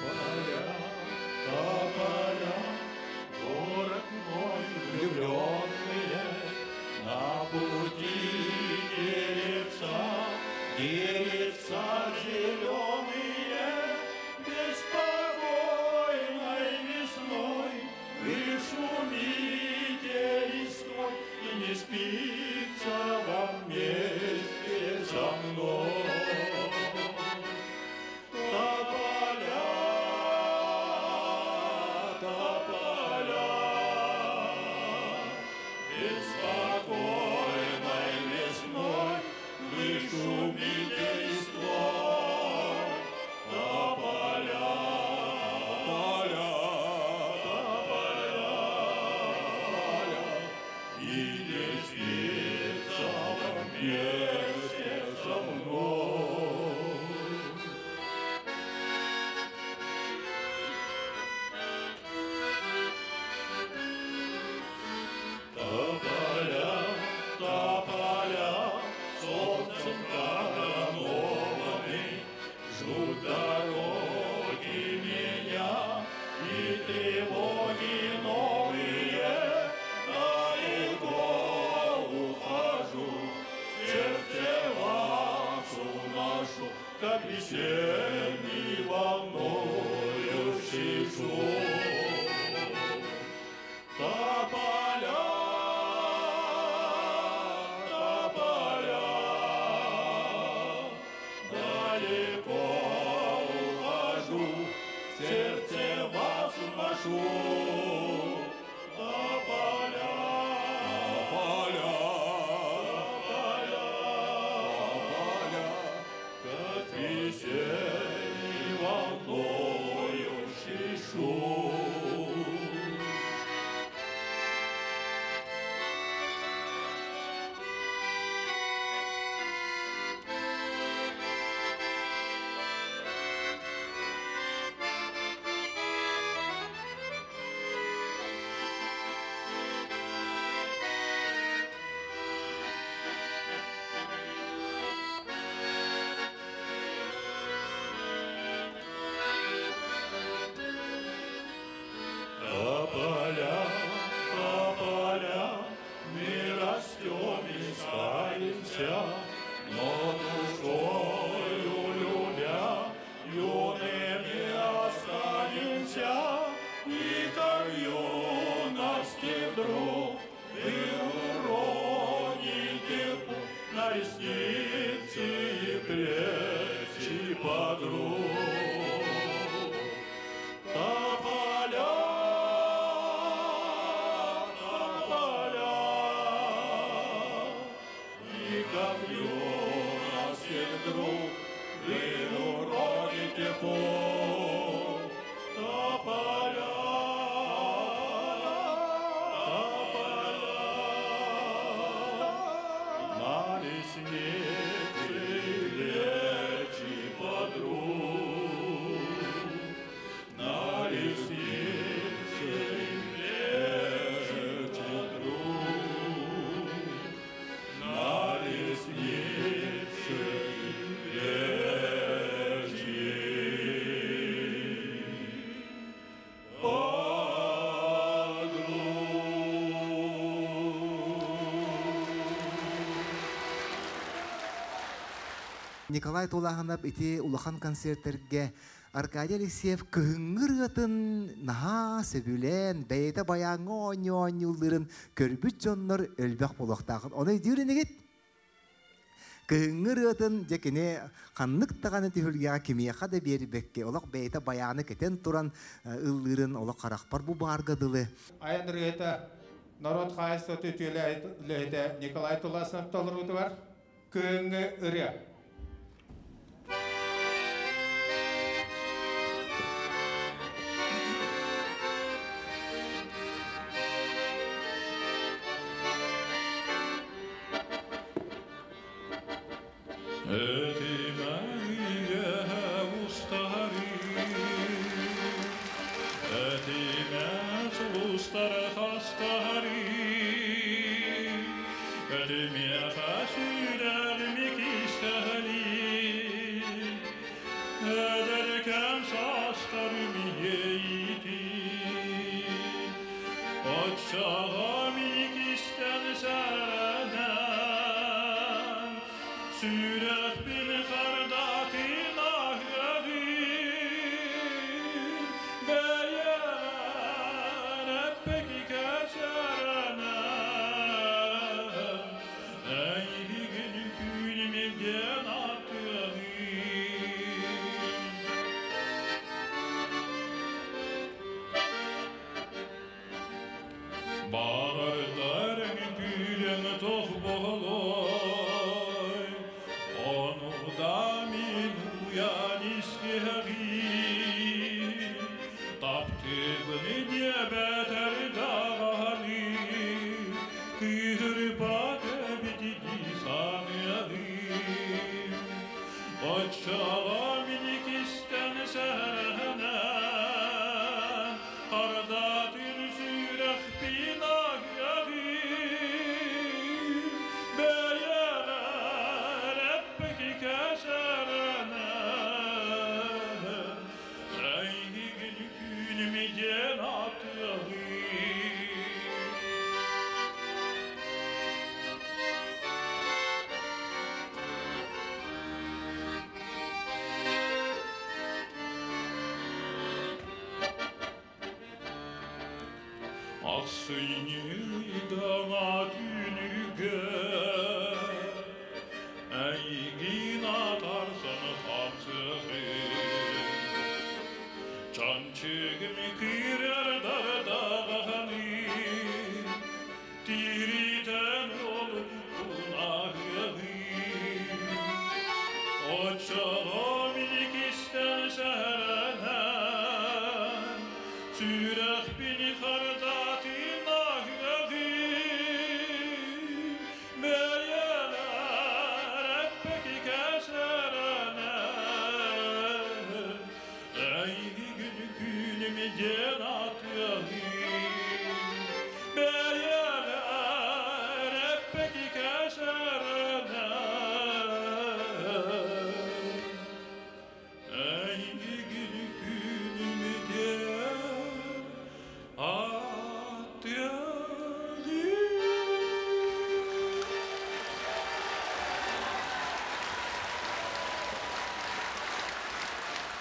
Тополя, тополя, город мой влюбленные, на пути деревца, деревца зеленые, беспокойной весной вы шумите листвой, и не спится вам вместе со мной. Тополя, тополя, беспокойной весной вы шумите листвой. Тополя, тополя, тополя, и не спится вам вместе со мной. Тополя, тополя, солнцем коронованы, ждут дороги меня и тревоги новые. подруг. Тополя, тополя, и копье на всех друг вы уроните пух. Тополя, тополя, на ресницы плечи подруг, на ресницы плечи подруг, на ресницы плечи подруг. Николай Тулааһынап ити улахан концерттергэ Аркадий Алексеев кыһыҥҥы ырыатын наһаа сөбүлээн, бэйэтэ байааҥҥа оонньуу оонньуулларын көрбүт дьоннор элбэх буолуохтааххыт. Ону өйдүүр инигит? Кыһыҥҥы ырыатын дьэ кини ханнык даҕаны түһүлгэҕэ кимиэхэ да биэрбэккэ, олох бэйэтэ байааны кэтэн туран ыллыырын олох харахпар бу баарга дылы. Айан ырыата норуот хаһаайыстыбатын үтүөлээх үлэһитэ Николай Туласов толоруутугар Кыһыҥҥы ырыа. Этимэ устары, этимэ сулустары хастары, этимиэхэ сүрэҕим кистэлин, эдэркээн саастарым иэйиитин. Оччоҕо мин истэн сэрэнэн, сүрэхпин хардатын аһыаҕым, бэйэҕэр эппэккэ сэрэнэн, эйигин күнүм диэн ааттыаҕым. Баҕардарыҥ түүлүҥ туох буолуой, ону да мин уйан истиэҕим. Таптыыбын диэбэтэр даҕаны, кыыһырбат эбит дии саныаҕым. Оччоҕо мин кистээн сэрэнэн, хардатын сүрэхпин аһыаҕым. Бэйэҕэр эппэккэ сэрэнэн, эйигин күнүм диэн ааттыаҕым. Ахсынньы ыйдаҥа түүнүгэр эйигин атаарсан хаамсыаҕым. Чанчыгым киирэр даҕаны, тиритэн олукпун аһыаҕым. Оччоҕо мин кистээн сэрэнэн, сүрэхпин хардатын аһыаҕым. Бэйэҕэр эппэккэ сэрэнэн, эйигин күнүм диэн ааттыаҕым. Бэйэҕэр эппэккэ сэрэнэн, эйигин күнүм диэн ааттыаҕым.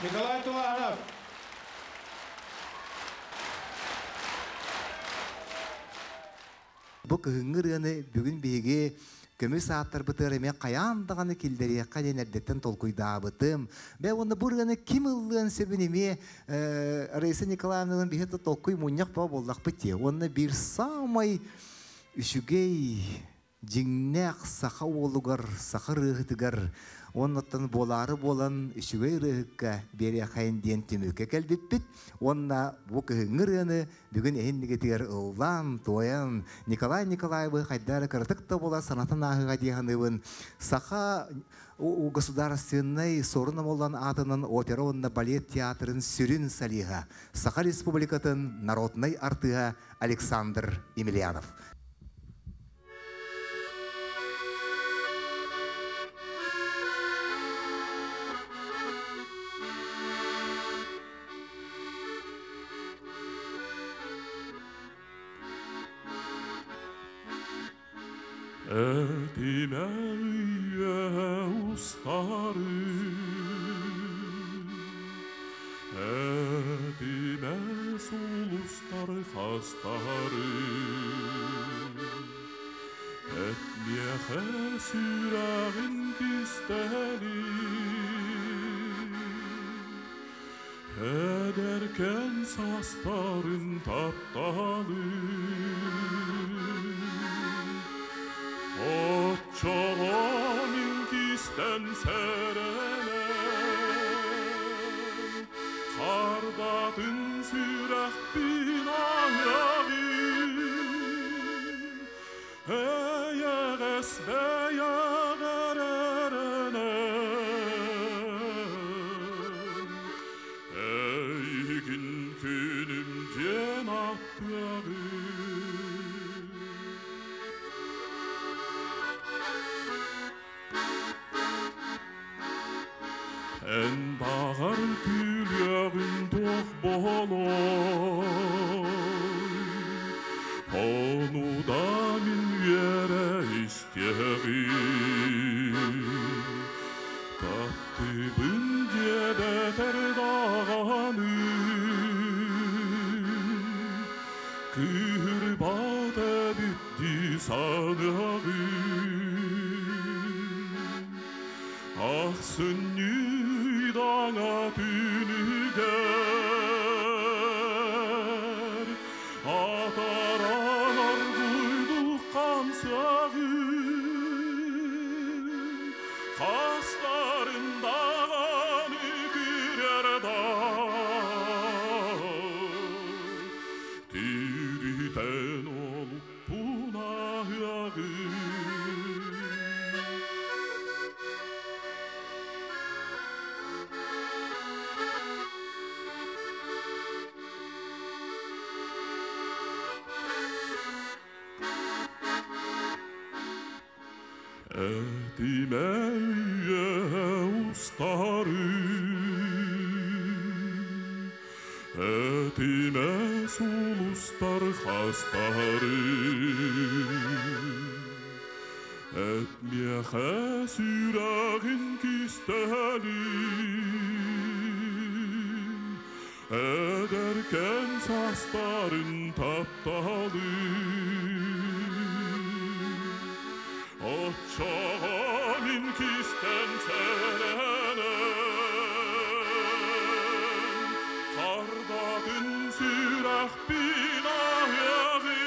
Николай Туланов. Бу кыһыҥҥы ырыаны бүгүн биһиги Көмүс ааттарбытыгар эмиэ хайаан даҕаны киллэриэххэ диэн эрдэттэн толкуйдаабытым. Бээ уонна бу ырыаны ким ыллыан сөбүн эмиэ Раиса Николаевналыын биһи толкуй мунньах баа буоллахпыт дии. Уонна биир саамай үчүгэй дьиҥнээх саха уолугар, саха ырыаһытыгар уоннаттан буолаары буолан үчүгэй ырыаһыкка биэриэхэйин диэн түмүккэ кэлбиппит. Уонна бу кыһыҥҥы ырыаны бүгүн эһиннигитигэр ыллаан, туойан Николай Николаевы хайдах эрэ кыратык да буола санатан ааһыаҕа дии саныыбын. Саха государственнай Суорун Омоллоон аатынан опера уонна балет театрын сүрүн солиһа, Саха Республикатын народнай артыыһа Александр Емельянов. Этимэ үйэ устары, Этимэ сулустары хастары, Этмиэхэ сүрэҕин кистэлин, Эдэркэн састарын тапталын. Оччоҕо мин кистэн сэрэнэн, Хардатын сүрэхпин аһыаҕын, Эйэҕэс бэйэҕэр эрэнэн, Эйигин күнүм диэн аттыаҕым. Эн баҕар күлүөҕүн туох буолуой, Ону да мин үөрэ истиэҕим. Таптыыбын диэбэтэр даҕаны, Кыыһырбат эбит дии саныаҕым. Ахсынньы даҥа түүнүгэр Атаран оргуйдук хамсаҕын, Хастарын даҕаны кирэр да Тиритэн олукпун аһыаҕын. Этимэ устары, Этимэ сулустар хастары, Эт миэхэ сүрэҕин кистэлин, Эдэркэн састарын тапталын. Оччоҕо мин кистэн сэрэнэн, Хардатын сүрэхпин аһыаҕын.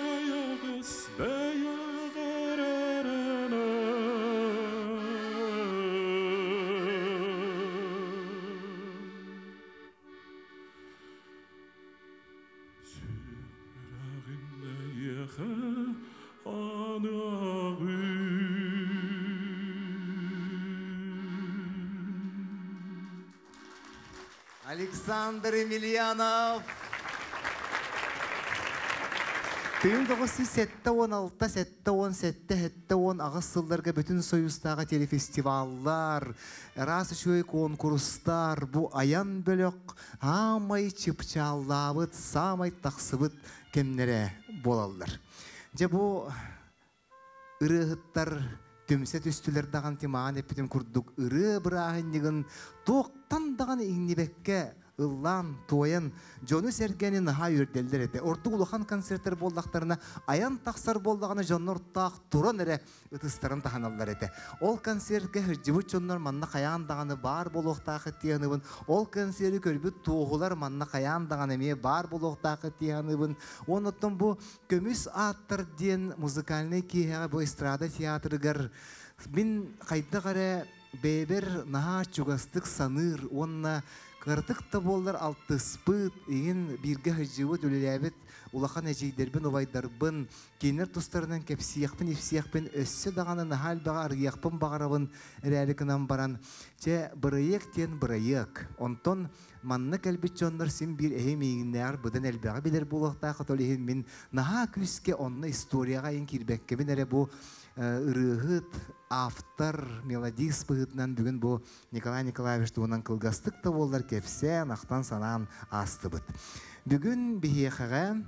Эйэҕэс бэйэҕэр эрэнэн, Сүрэҕин эйиэхэ аныаҕын. Александр Емельянов Тыын 976, 77, 78 сылларга бүтүн Союзтааҕы телефестиваллар, араас үчүгэй конкурстар, бу айан бөлөх аамай чыпчааллаабыт, саамай тахсыбыт кэмнэрэ буолаллар. Дьэ бу ырыаһыттар түмсэ түстүлэр даҕаны тимаан эппитим курдук ырыа бырааһынньыгын туохтан даҕаны иҥнибэккэ Ыллаан, туойан, дьону сэргэни наһаа үөрдэллэр этэ. Ордук улахан концерттэр буоллахтарына, айан тахсар буоллаҕына дьоннор таах туран эрэ ытыстарын таһыналлар этэ. Ол концертка сылдьыбыт дьоннор манна хайаан даҕаны баар буолуохтаах тиһаныбын. Ол концерти көрбүт туоһулар манна хайаан даҕаны эмиэ баар буолуохтаах тиһаныбын. Оннуттан бу Көмүс ааттар диэн музыкальнай киэһэҕэ бу эстрада театрыгар мин хайдах эрэ бэйэбэр наһаа чугастык саныыр уонна кыратык да буоллар алтыспыт, игин бииргэ сылдьыбыт, үлэлээбит улахан эдьиийдэрбин, убайдарбын, кинилэр тустарынан кэпсиэхпин, ипсиэхпин өссө даҕаны наһаа элбэҕи арыйыахпын баҕарабын эрээри гынан баран, чэ, бырайыак диэн бырайыак. Онтон манна кэлбит дьоннор син биир эһи миигиннээҕэр быдан элбэҕи билэр буолуохтаах, ол иһин мин наһаа күүскэ онно историяҕа айан киирбэккэбин эрэ бу ырыаһыт, автор, мелодист быһыытынан бүгүн бу Николай Николаевич туһунан кылгастык да буоллар кэпсээн, ахтан-санаан аастыбыт. Бүгүн биһиэхэҕэ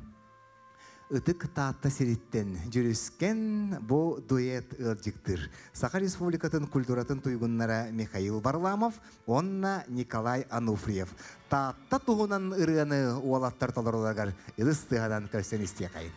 Ытык Таатта сириттэн Дьүрүскэн бу дуэт ыалдьыктыыр. Саха Республикатын культуратын туйгуннара Михаил Варламов уонна Николай Ануфриев. Таатта туһунан ырыаны уолаттар толоруларыгар ылыс тыаһанан көрсөн истиэхэйин.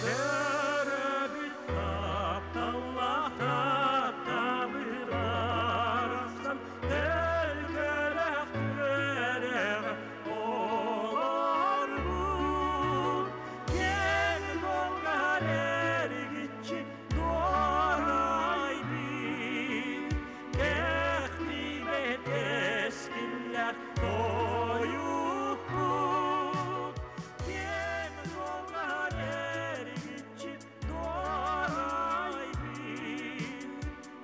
Төрөбүт тапталлаах таптабы барахсан төлкөлөөх түөрэҕэ олорбут киэҥ долгар эргиччи туорайбыт кэхтибэт кэскиллээх тойукпут киэҥ долгар эргиччи туорайбыт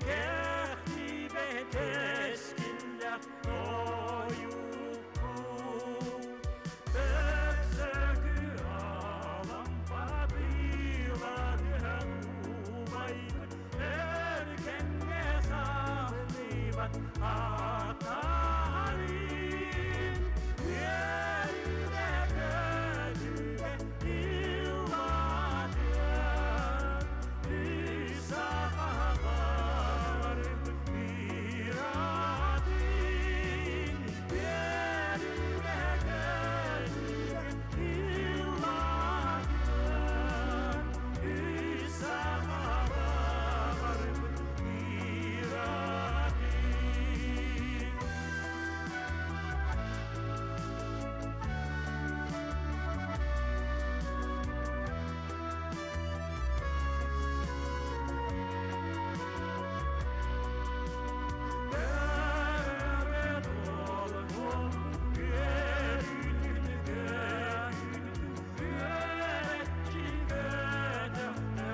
кэхтибэт кэскиллээх тойукпут Өксөкү Алампа быыладыһан убайбыт өр кэмҥэ сааллыбат атаарын үөрүүгэ көтүүгэ ыллаатыан үс сахаларбыт ыраатын үөрүүгэ көтүүгэ ыллаатыан үс сахаларбыт ыраатын. Төрөбүт олоҕун үөрүүтүн көтүүтүн үөрэччи көтөхтө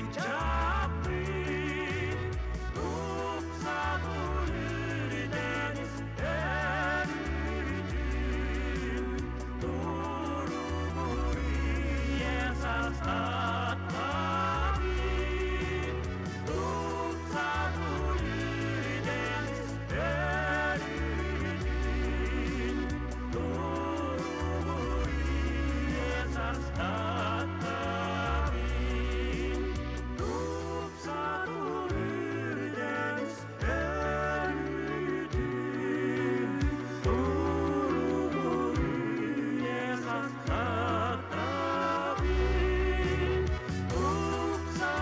ыччаппыт тупса үрдэнис өрүүтүн туругур үйэ састаттабыт тупса үрдэнис өрүүтүн туругур үйэ састаттабыт тупса үрдэнис өрүүтүн туругур үйэ састаттабыт тупса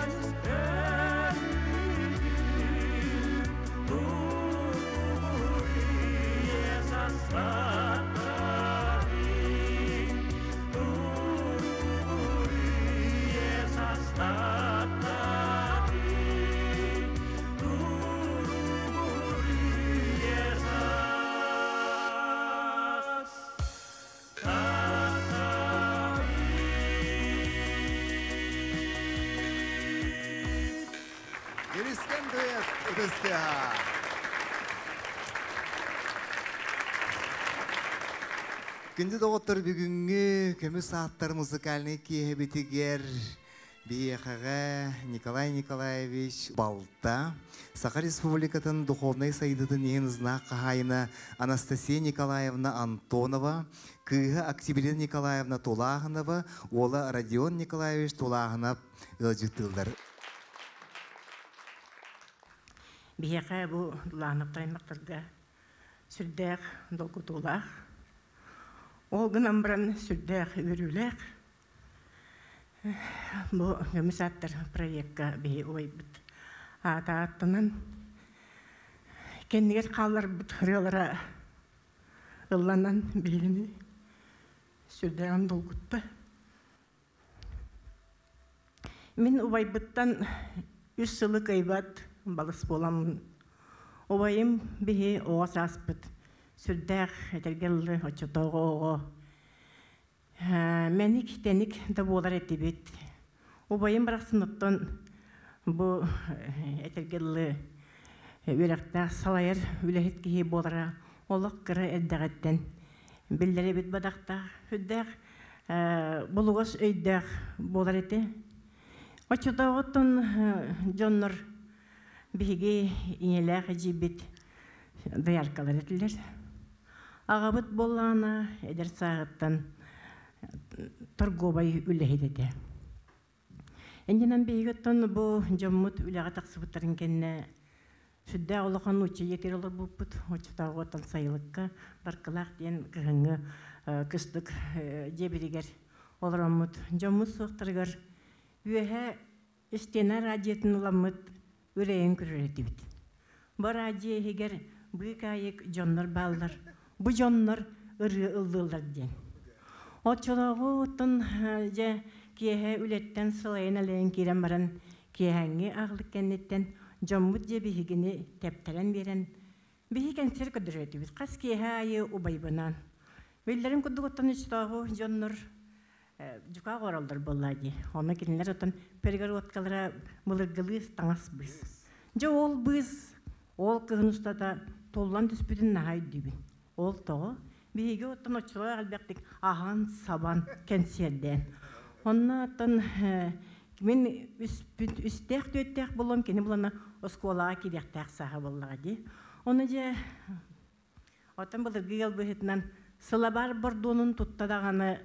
үрдэнис өрүүтүн туругур үйэ састаттабыт туругур үйэ састаттабыт туругур үйэ састаттабыт. Дьүрүскэн дуэт ытыс тыаһа. Күндү доҕоттор, бүгүҥҥү Көмүс ааттар музыкальнай киэһэбитигэр Биһиэхэҕэ Николай Николаевич балта, Саха Республикатын духовнай сайдыытын иһин знак хаһаайына Анастасия Николаевна Антонова, кыыһа Октябрина Николаевна Тулааһынова, уола Родион Николаевич Тулааһынап ыалдьыттыыллар. Биһиэхэ бу Тулааһынаптар аймахтарга сүрдээх долгутуулаах, ол гынан баран сүрдээх үөрүүлээх Бу көмүс аттар проекка биһи убайбыт аата ааттанан кэннигэр хаалларбыт ырыалара ылланан биһигини сүрдээҕин долгутта. Мин убайбыттан үс сылы кыайбат балыс буоламмын убайым биһи оҕо сааспыт сүрдээх этэргэ дылы оччотооҕу оҕо Мэник-тэник да буолар этибит. Убайым барахсан оттон бу этэргэ дылы үөрэхтээх салайар үлэһит киһи буолара олох кыра эрдэҕиттэн биллэр эбит бадахтаах сүрдээх булугас өйдөөх буолар этэ. Оччотооҕуттан дьоннор биһиги ийэлээх эдьиийбит дояркалар этилэр. Аҕабыт буоллаҕына эдэр сааһыттан торговай үлэһит этэ. Иннинэн биһиги оттон бу дьоммут үлэҕэ тахсыбыттарын кэннэ сүрдээх улахан нуучча ийэтигэр олорбуппут. Оччотооҕу оттон сайылыкка Баркылаах диэн кыһыҥҥы кыстык дьиэбитигэр олороммут. Дьоммут суохтарыгар үөһэ истиэнэ радиотын ыламмыт үрэйэн көрөр этибит. Бу радио иһигэр быыкаайык дьоннор бааллар. Бу дьоннор ырыа ыллыыллар диэн. Оччолооҕу оттон дьэ киэһэ үлэттэн сылайан-элэйэн киирэн баран киэһээҥҥи аҕылык кэнниттэн дьоммут дьэ биһигини тэптэрэн биэрэн биһи кэнсиэр көрдөрөр этибит. Хас киэһэ аайы убайбынаан. Биллэрин курдук оттон оччотооҕу дьоннор дьукаах ороллор буоллаа дии. Онно кинилэр оттон перегородкалара былыргылыы таҥас быыс. Дьэ ол быыс ол кыһын устата туллан түспүтүн наһаа өйдүүбүн. Ол тоҕо? Биһиги оттон оччолоох элбэхтик аһан-сабан кэнсиэрдээн. Онно оттон мин үстээх-түөртээх буолуом кини булана оскуолаҕа киириэхтээх сааһа буоллаҕа дии. Ону дьэ Оттон былыргы ыал быһыытынан сылабаар бордуонун тутта даҕаны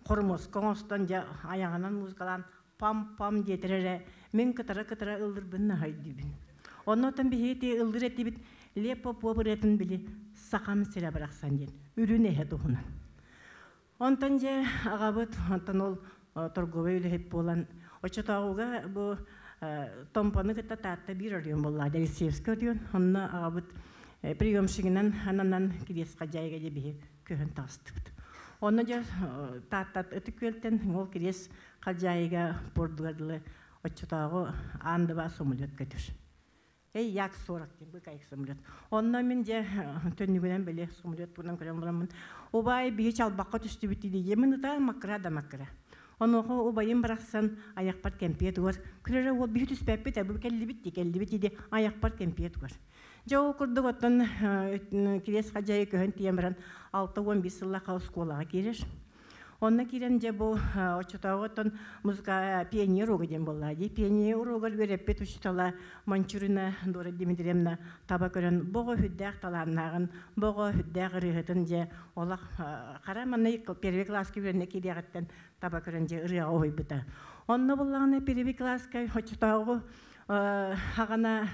хормуоска оҥостон дьэ айаҕынан музыкалаан пам-пам диэтэр эрэ мин кытара-кытара ыллырбын наһаа өйдүүбүн. Онно оттон биһиги ити ыллыыр этибит Лев Попов ырыатын били «Сахам сирэ барахсан» диэн үрүн эһэ туһунан. Онтон дьэ аҕабыт онтон ол торговай үлэһит буолан оччотооҕуга бу Томпону кытта Таатта биир оройуон буолла Алексеевскай оройуон. Онно аҕабыт приемщигынан ананан Кириэс Хадьаайыга дьэ биһи көһөн таҕыстыбыт. Онно дьэ Таатта Ытык Күөлтэн ол Кириэс Хадьаайыга пордугар дылы оччотооҕу аан дыбаа самолет көтөр. Эй, як 40 диэн быыкайык самолет. Онно мин дьэ төннүгүнэн били самолет туһунан көрөн бараммын, убаай биһи чалбахха түстүбүт дии мин ытаан маккыра да маккыра. Онуоха убайым барахсан айахпар кэмпиэт угар, күлэрэ уол биһи түспэппит, бу кэллибит дии, кэллибит дии, айахпар кэмпиэт угар. Дьэ ол курдук оттон Кириэс Хадьайы көһөн тиийэн баран 65 сыллаахха оскуолаҕа киирэр. Онно киирэн дьэ бу оччотооҕу оттон музыка пионер уруога диэн буолла дии. Пионер уруогар үөрэппит учуутала Манчурина Дора Дмитриевна таба көрөн боҕо сүрдээх талааннааҕын, боҕо сүрдээх ырыаһытын дьэ олох хара манна первый класска үөрэнэ киириэҕиттэн таба көрөн дьэ ырыаҕа уһуйбута. Онно буллаҕына первый класска оччотооҕу хаҕана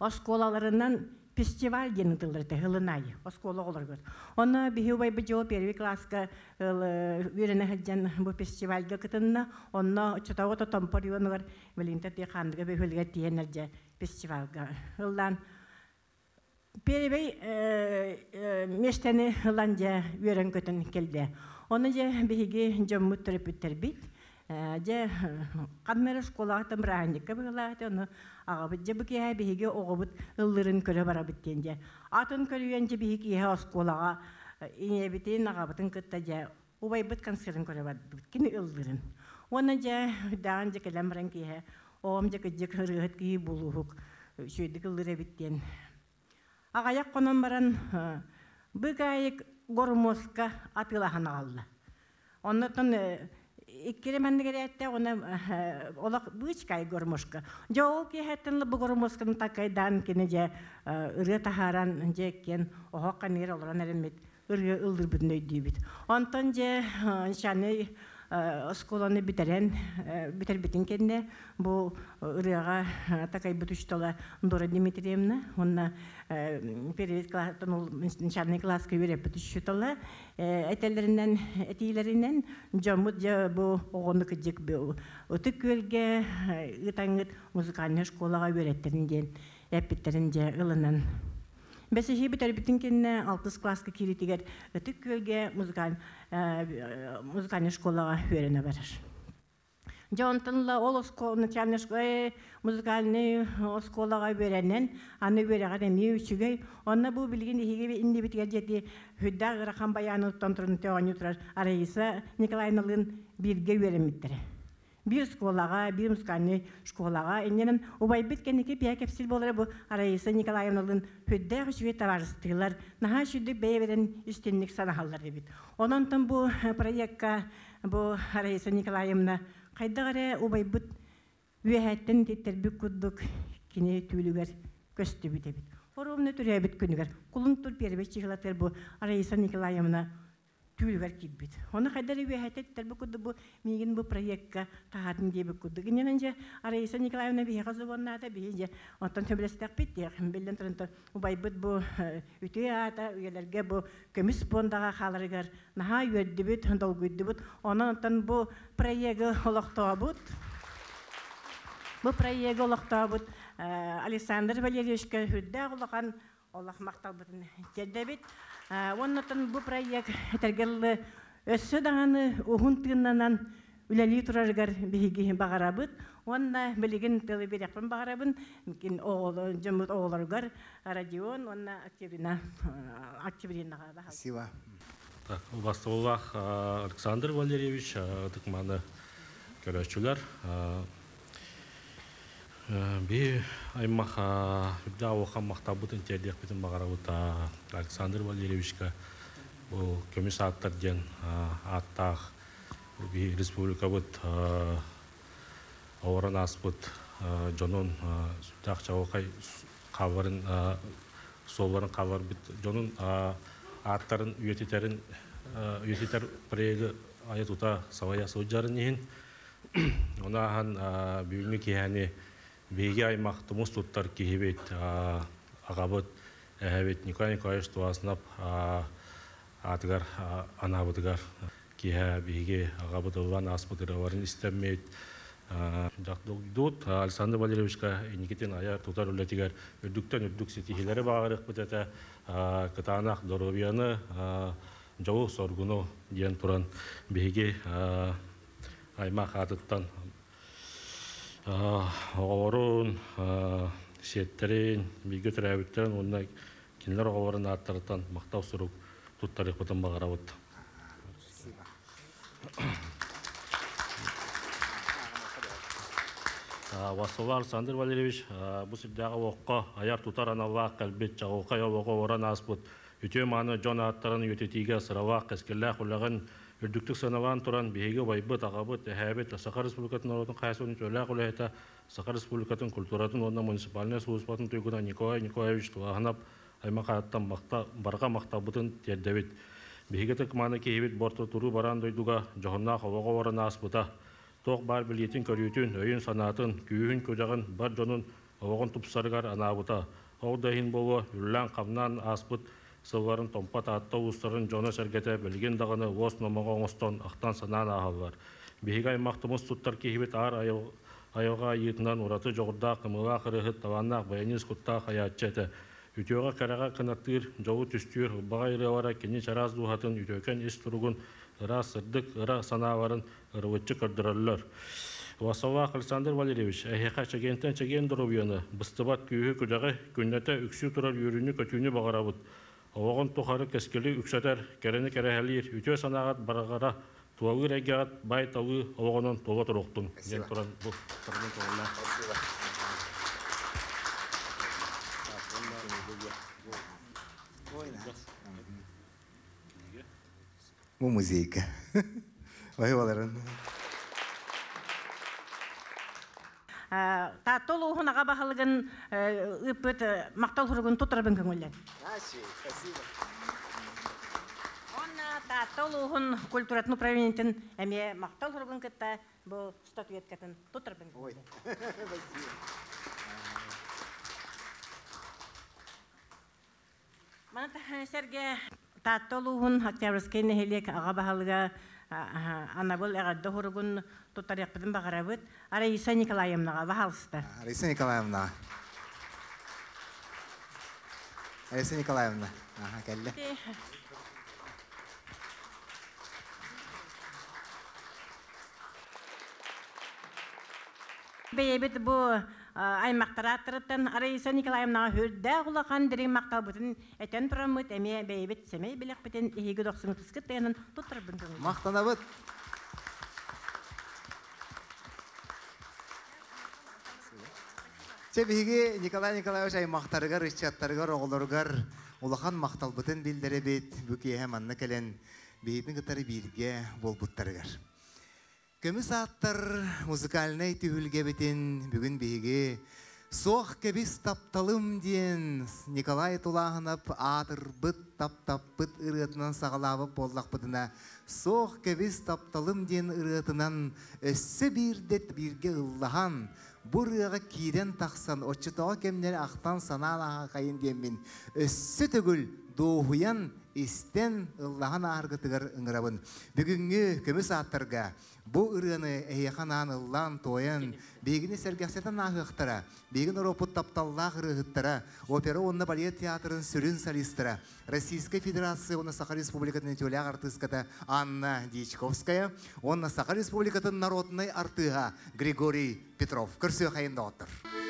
Оскуолаларынан фестиваль диэн ыытыллар этэ сылын аайы оскуола оҕолоругар. Онно биһи убайбыт дьоо первый класска үөрэнэ сылдьан бу фестивальга кытынна. Онно оччотооҕу Томпо районугар Валентин Тихановга бөһүөлэгэр тиийэн эрдэ фестивальга ыллаан первый миэстэни ылан дьэ үөрэн-көтөн кэллэ. Ону дьэ биһиги дьоммут төрөппүттэрбит дьэ ханна эрэ школаҕа бырааһынньыкка быһыылаах этэ ону аҕабыт дьэ бу киэһэ биһиги оҕобут ыллыырын көрө барабыт диэн дьэ атын көрүйэн дьэ биһиги киэһэ оскуолаҕа ийэбитин аҕабытын кытта дьэ убайбыт концерын көрө бардыбыт кини ыллыырын уонна дьэ даҕан дьэ кэлэн баран киэһэ оҕом дьэ кырдьык ырыаһыт киһи булууһук үчүгэйдик ыллыыр эбит диэн аҕайах хонон баран быыкаайык гормуоска атыылаһан аҕалла. Оннотон Иккире маннык эрээтте она олох быычкай гормошка. Дьэ ол киэһэттэн бу гормошканы такайдаан кини дьэ ырыа таһааран дьэ иккиэн оһох ханыыр олорон эриммит ырыа ыллырбытын өйдүүбүт. Онтон дьэ начальный оскуоланы бүтэрэн бүтэрбитин кэннэ бу ырыаҕа такайбыт учуутала Дора Дмитриевна уонна первый класстан начальный класска үөрэппит учуутала этэллэринэн этиилэринэн дьоммут дьэ бу оҕону кыдьык Ытык Күөлгэ ыытаҥҥыт музыкальнай школаҕа үөрэттэрин диэн эппиттэрин дьэ ылынан Бэсиһии бүтэрбитин кэннэ алтыс класска кииритигэр Ытык Күөлгэ музыкальнай школаҕа үөрэнэ барар. Дьэ онтон ыла ол начальнай музыкальнай оскуолаҕа үөрэнэн, аны үөрэҕэр эмиэ үчүгэй. Онно бу билигин иһиги иннибитигэр диэти сүрдээх ыарахан байааныттан туран оонньуу турар Раиса Николаевналыын бииргэ үөрэммиттэрэ. Биир школаҕа, биир музыкальнай школаҕа. Иннинэн убайбыт кэнники пиа кэпсиир буолара бу Раиса Николаевналыын сүрдээх үчүгэй табаарыстыылар, наһаа үчүгдүк бэйэ-бэйэлэрин истинник санаһаллар эбит. Онон бу проекка бу Раиса Николаевна хайдах эрэ убайбыт үөһээттэн титтэрбит курдук кини түүлүгэр көстүбүт эбит. Хоруомна төрөөбүт күнүгэр кулун тур первый числатыгар бу Раиса Николаевна түүлүгэр киирбит. Оны хайдар үөһээттэн титтэрбит курдук бу миигин бу проекка таһаатын диэбит курдук. Иннинэн дьэ Раиса Николаевна биһиэхэ звоннаата биһи дьэ онтон сөбүлэстэхпит диэх биллэн туран убайбыт бу үтүө аата үйэлэргэ бу көмүс пуондаҕа хааларыгар наһаа үөрдүбүт, долгуйдубут. Онон онтон бу проегы олохтообут бу проегы олохтообут Александр Валерьевичка үрдээх улахан олох махталбытын тиэрдэбит. Оннотон бу проект этэргэллы өссө даҕаны уһун тыыннанан үлэлии турарыгар биһиги баҕарабыт. Уонна билигин тылы бириэхпин баҕарабын дьоммут оҕолоругар Родион уонна Октябрина Октябринаҕа. Спасибо. Так, убастабыллаах Александр Валерьевич, ытык-мааны көрөөччүлэр. Би аймах үрдээх улахан махталбытын тиэрдиэхпитин баҕарабыт Александр Валерьевичка бу көмүс ааттар диэн ааттаах би республикабыт олорон ааспыт дьонун сүрдээх чаҕылхай хаалларын суолларын хаалларбыт дьонун ааттарын үйэтитэрин үйэтитэр проегы айа тута салайа сылдьарын иһин. Ону ааһан бүгүҥҥү киэһэни биһиги аймах тумус туттар киһибит, аҕабыт, эһэбит Николай Николаевич Туласынов аатыгар анаабытыгар киэһэ биһиги аҕабыт ыллаан ааспыт ырыаларын истэммит дут Александр Валерьевичка инникитин айар тутар үлэтигэр үрдүктэн үрдүк ситиһиилэри баҕарыахпыт этэ, кытаанах доруобуйаны, дьолу соргуну диэн туран биһиги аймах аатыттан оҕолорун, сиэттэрин, бииргэ төрөөбүттэрин уонна кинилэр оҕолорун ааттарыттан махтал сурук туттарыахпытын баҕарабыт. Василий Александр Валерьевич бу сирдээҕи олоххо айар-тутар аналлаах кэлбит чаҕылхай олоҕу олорон ааспыт үтүө-мааны дьон ааттарын үйэтитиигэ сыралаах кэскиллээх үлэҕин үрдүктүк сыаналаан туран биһиги убайбыт, аҕабыт, эһээбит Саха Республикатын норуотун хаһаайыстыбатын үтүөлээх үлэһитэ, Саха Республикатын культуратын уонна муниципальнай сулууспатын туйгуна Николай Николаевич Тулааһынап аймах ааттан барҕа махталбытын тиэрдэбит. Биһиги ытык-мааны киһибит борто туруу бараан дойдуга дьоһуннаах олоҕу олорон ааспыта. Туох баар билиитин-көрүүтүн, өйүн-санаатын, күүһүн-күдэҕин бар дьонун олоҕун тупсарыгар анаабыта. Ол да иһин буолуо, үлэлээн-хамнаан ааспыт сылларын Томпо Таатта улуустарын дьоно-сэргэтэ билигин даҕаны уос номоҕо оҥостон ахтан-санаан ааһаллар. Биһиги аймах тумус туттар киһибит аар айылҕа айыытынан ураты дьоҕурдаах, кымыылаах ырыаһыт, талааннаах баянист куттаах айааччы этэ. Үтүөҕэ-кэрэҕэ кынаттыыр, дьолу түстүүр ылбаҕай ырыалара кини чараас дууһатын үтүөкэн ис туругун, ыраас сырдык ыра санааларын ырылыччы көрдөрөллөр. Василаах Александр Валерьевич, эһиэхэ чэгиэнтэн чэгиэн доруобуйаны, быстыбат күүһү-күдэҕи, күннэтэ үксүү турар үөрүүнү-көтүүнү баҕарабыт. Олоҕун тухары кэскили үксэтэр, кэрэни кэрэһэлиир, үтүө санааҕыт барҕара, тулалыыр эйгэҕит баай-талыы олоҕунан туола туруохтун диэн туран бу Спасибо. Бу музейга. Ой, баларын. Таатта улууһун аҕа баһылыгын ыыппыт махтал суругун туттарабын көҥүллэн. Спасибо. Онна Таатта улууһун культуратын управлениетын эмиэ махтал суругун кытта бу статуэткатын туттарабын. Ой, спасибо. Маны сэргэ Таатта улууһун Октябрьскай нэһилиэк аҕа баһылыга анабыл эҕэрдэ суругун туттарыахпытын баҕарабыт. Раиса Николаевнаҕа, баһаалыста. Раиса Николаевна. Раиса Николаевна, аха, кэллэ. Бэйэбит бу аймахтар ааттарыттан Раиса Николаевнаҕа үрдээх улахан дириҥ махталбытын этэн тураммыт, эмиэ бэйэбит сэмэй билэхпитин иһиги дохсуҥутускыт тыанан туттарбын көҥүл. Махтанабыт. Чэ биһиги Николай Николаевич аймахтарыгар, ыччаттарыгар, оҕолоругар улахан махталбытын биллэрэбит. Бу киэһэ манна кэлэн биһигини кытары бииргэ буолбуттарыгар. Көмүс ааттар музыкальнай түһүлгэбитин бүгүн биһиги Суох кэбис тапталым диэн Николай Тулааһынап аатырбыт, таптаппыт ырыатынан саҕалаабыт буоллахпытына, Суох кэбис тапталым диэн ырыатынан өссө биирдэ бииргэ ыллаһан, бу ырыаҕа киирэн тахсан, оччотооҕу кэмнэри ахтан-санаан аһаахайын диэммин өссө төгүл дуоһуйан, истэн, ыллаһан ааһаргытыгар ыҥырабын. Бүгүҥҥү көмүс ааттарга бу ырыаны эһиэхэ анаан ыллаан-туойан, биһигини сэргэхситэн ааһыахтара, биһиги норуоппут тапталлаах ырыаһыттара, опера уонна балет театрын сүрүн солистара, Российскай Федерация уонна Саха Республикатын үтүөлээх артыыската Анна Дьячковская уонна Саха Республикатын народнай артыыһа Григорий Петров. Көрсүөхайын доҕоттор! Таптаҥыл.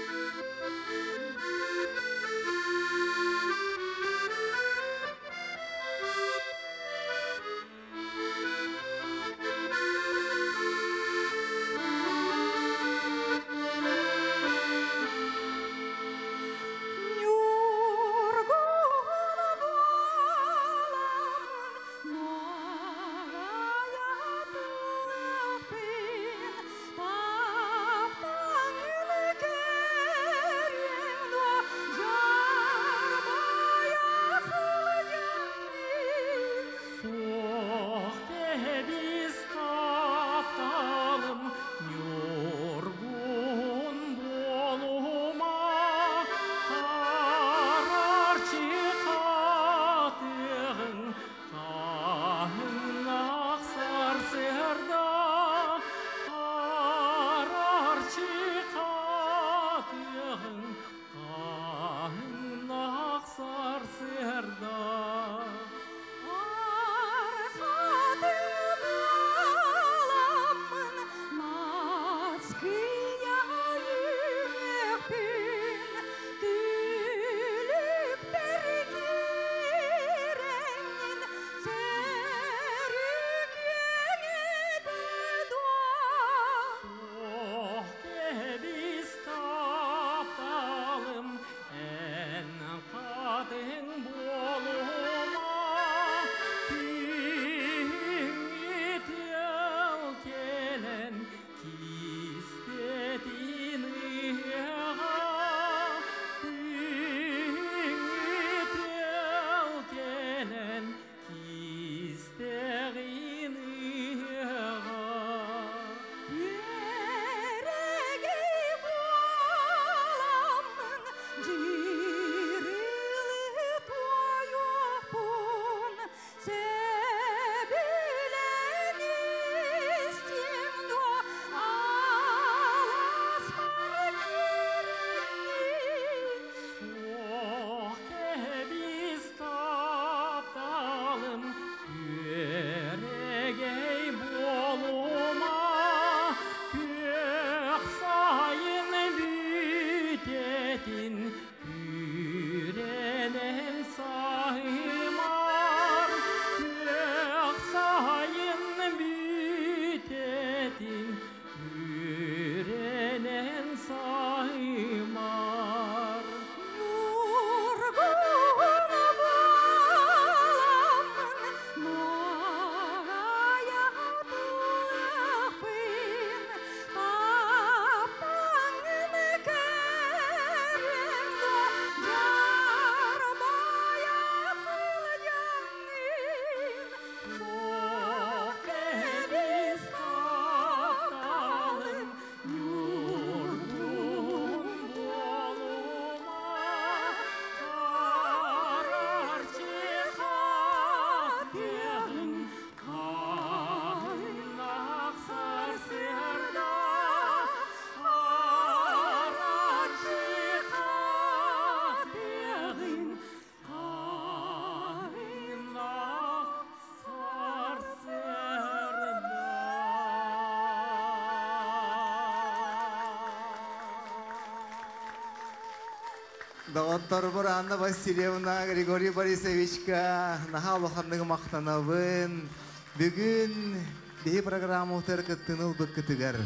Доҕотторбор Анна Васильевна, Григорий Борисовичка наһаа улаханнык махтанабын. Бүгүн биһи программабытыгар кыттыыны ылбыккытыгар.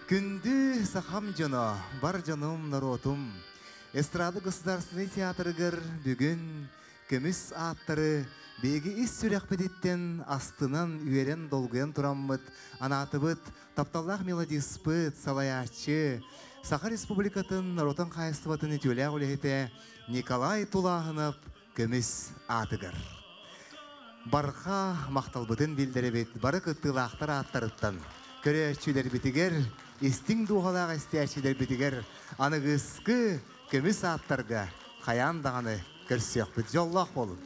Күндү сахам дьоно, бар дьонум, норуотум. Эстрада государственный театрыгар бүгүн көмүс ааттары биһиги ис сүрэхпититтэн астынан, үөрэн, долгуйан тураммыт, анаатыбыт тапталлаах мелодиспыт, салайааччы, Саха Республикатын норуотун хаһаайыстыбатын үтүөлээх үлэһитэ Николай Тулааһынап көмүс аатыгар. Барҕа махталбытын биллэрэбит бары кыттыылаахтар ааттарыттан. Көрөөччүлэрбитигэр, истиҥ дууһалаах истээччилэрбитигэр аныгыскы көмүс ааттарга хайаан даҕаны көрсүөхпүт. Дьоллоох буолун!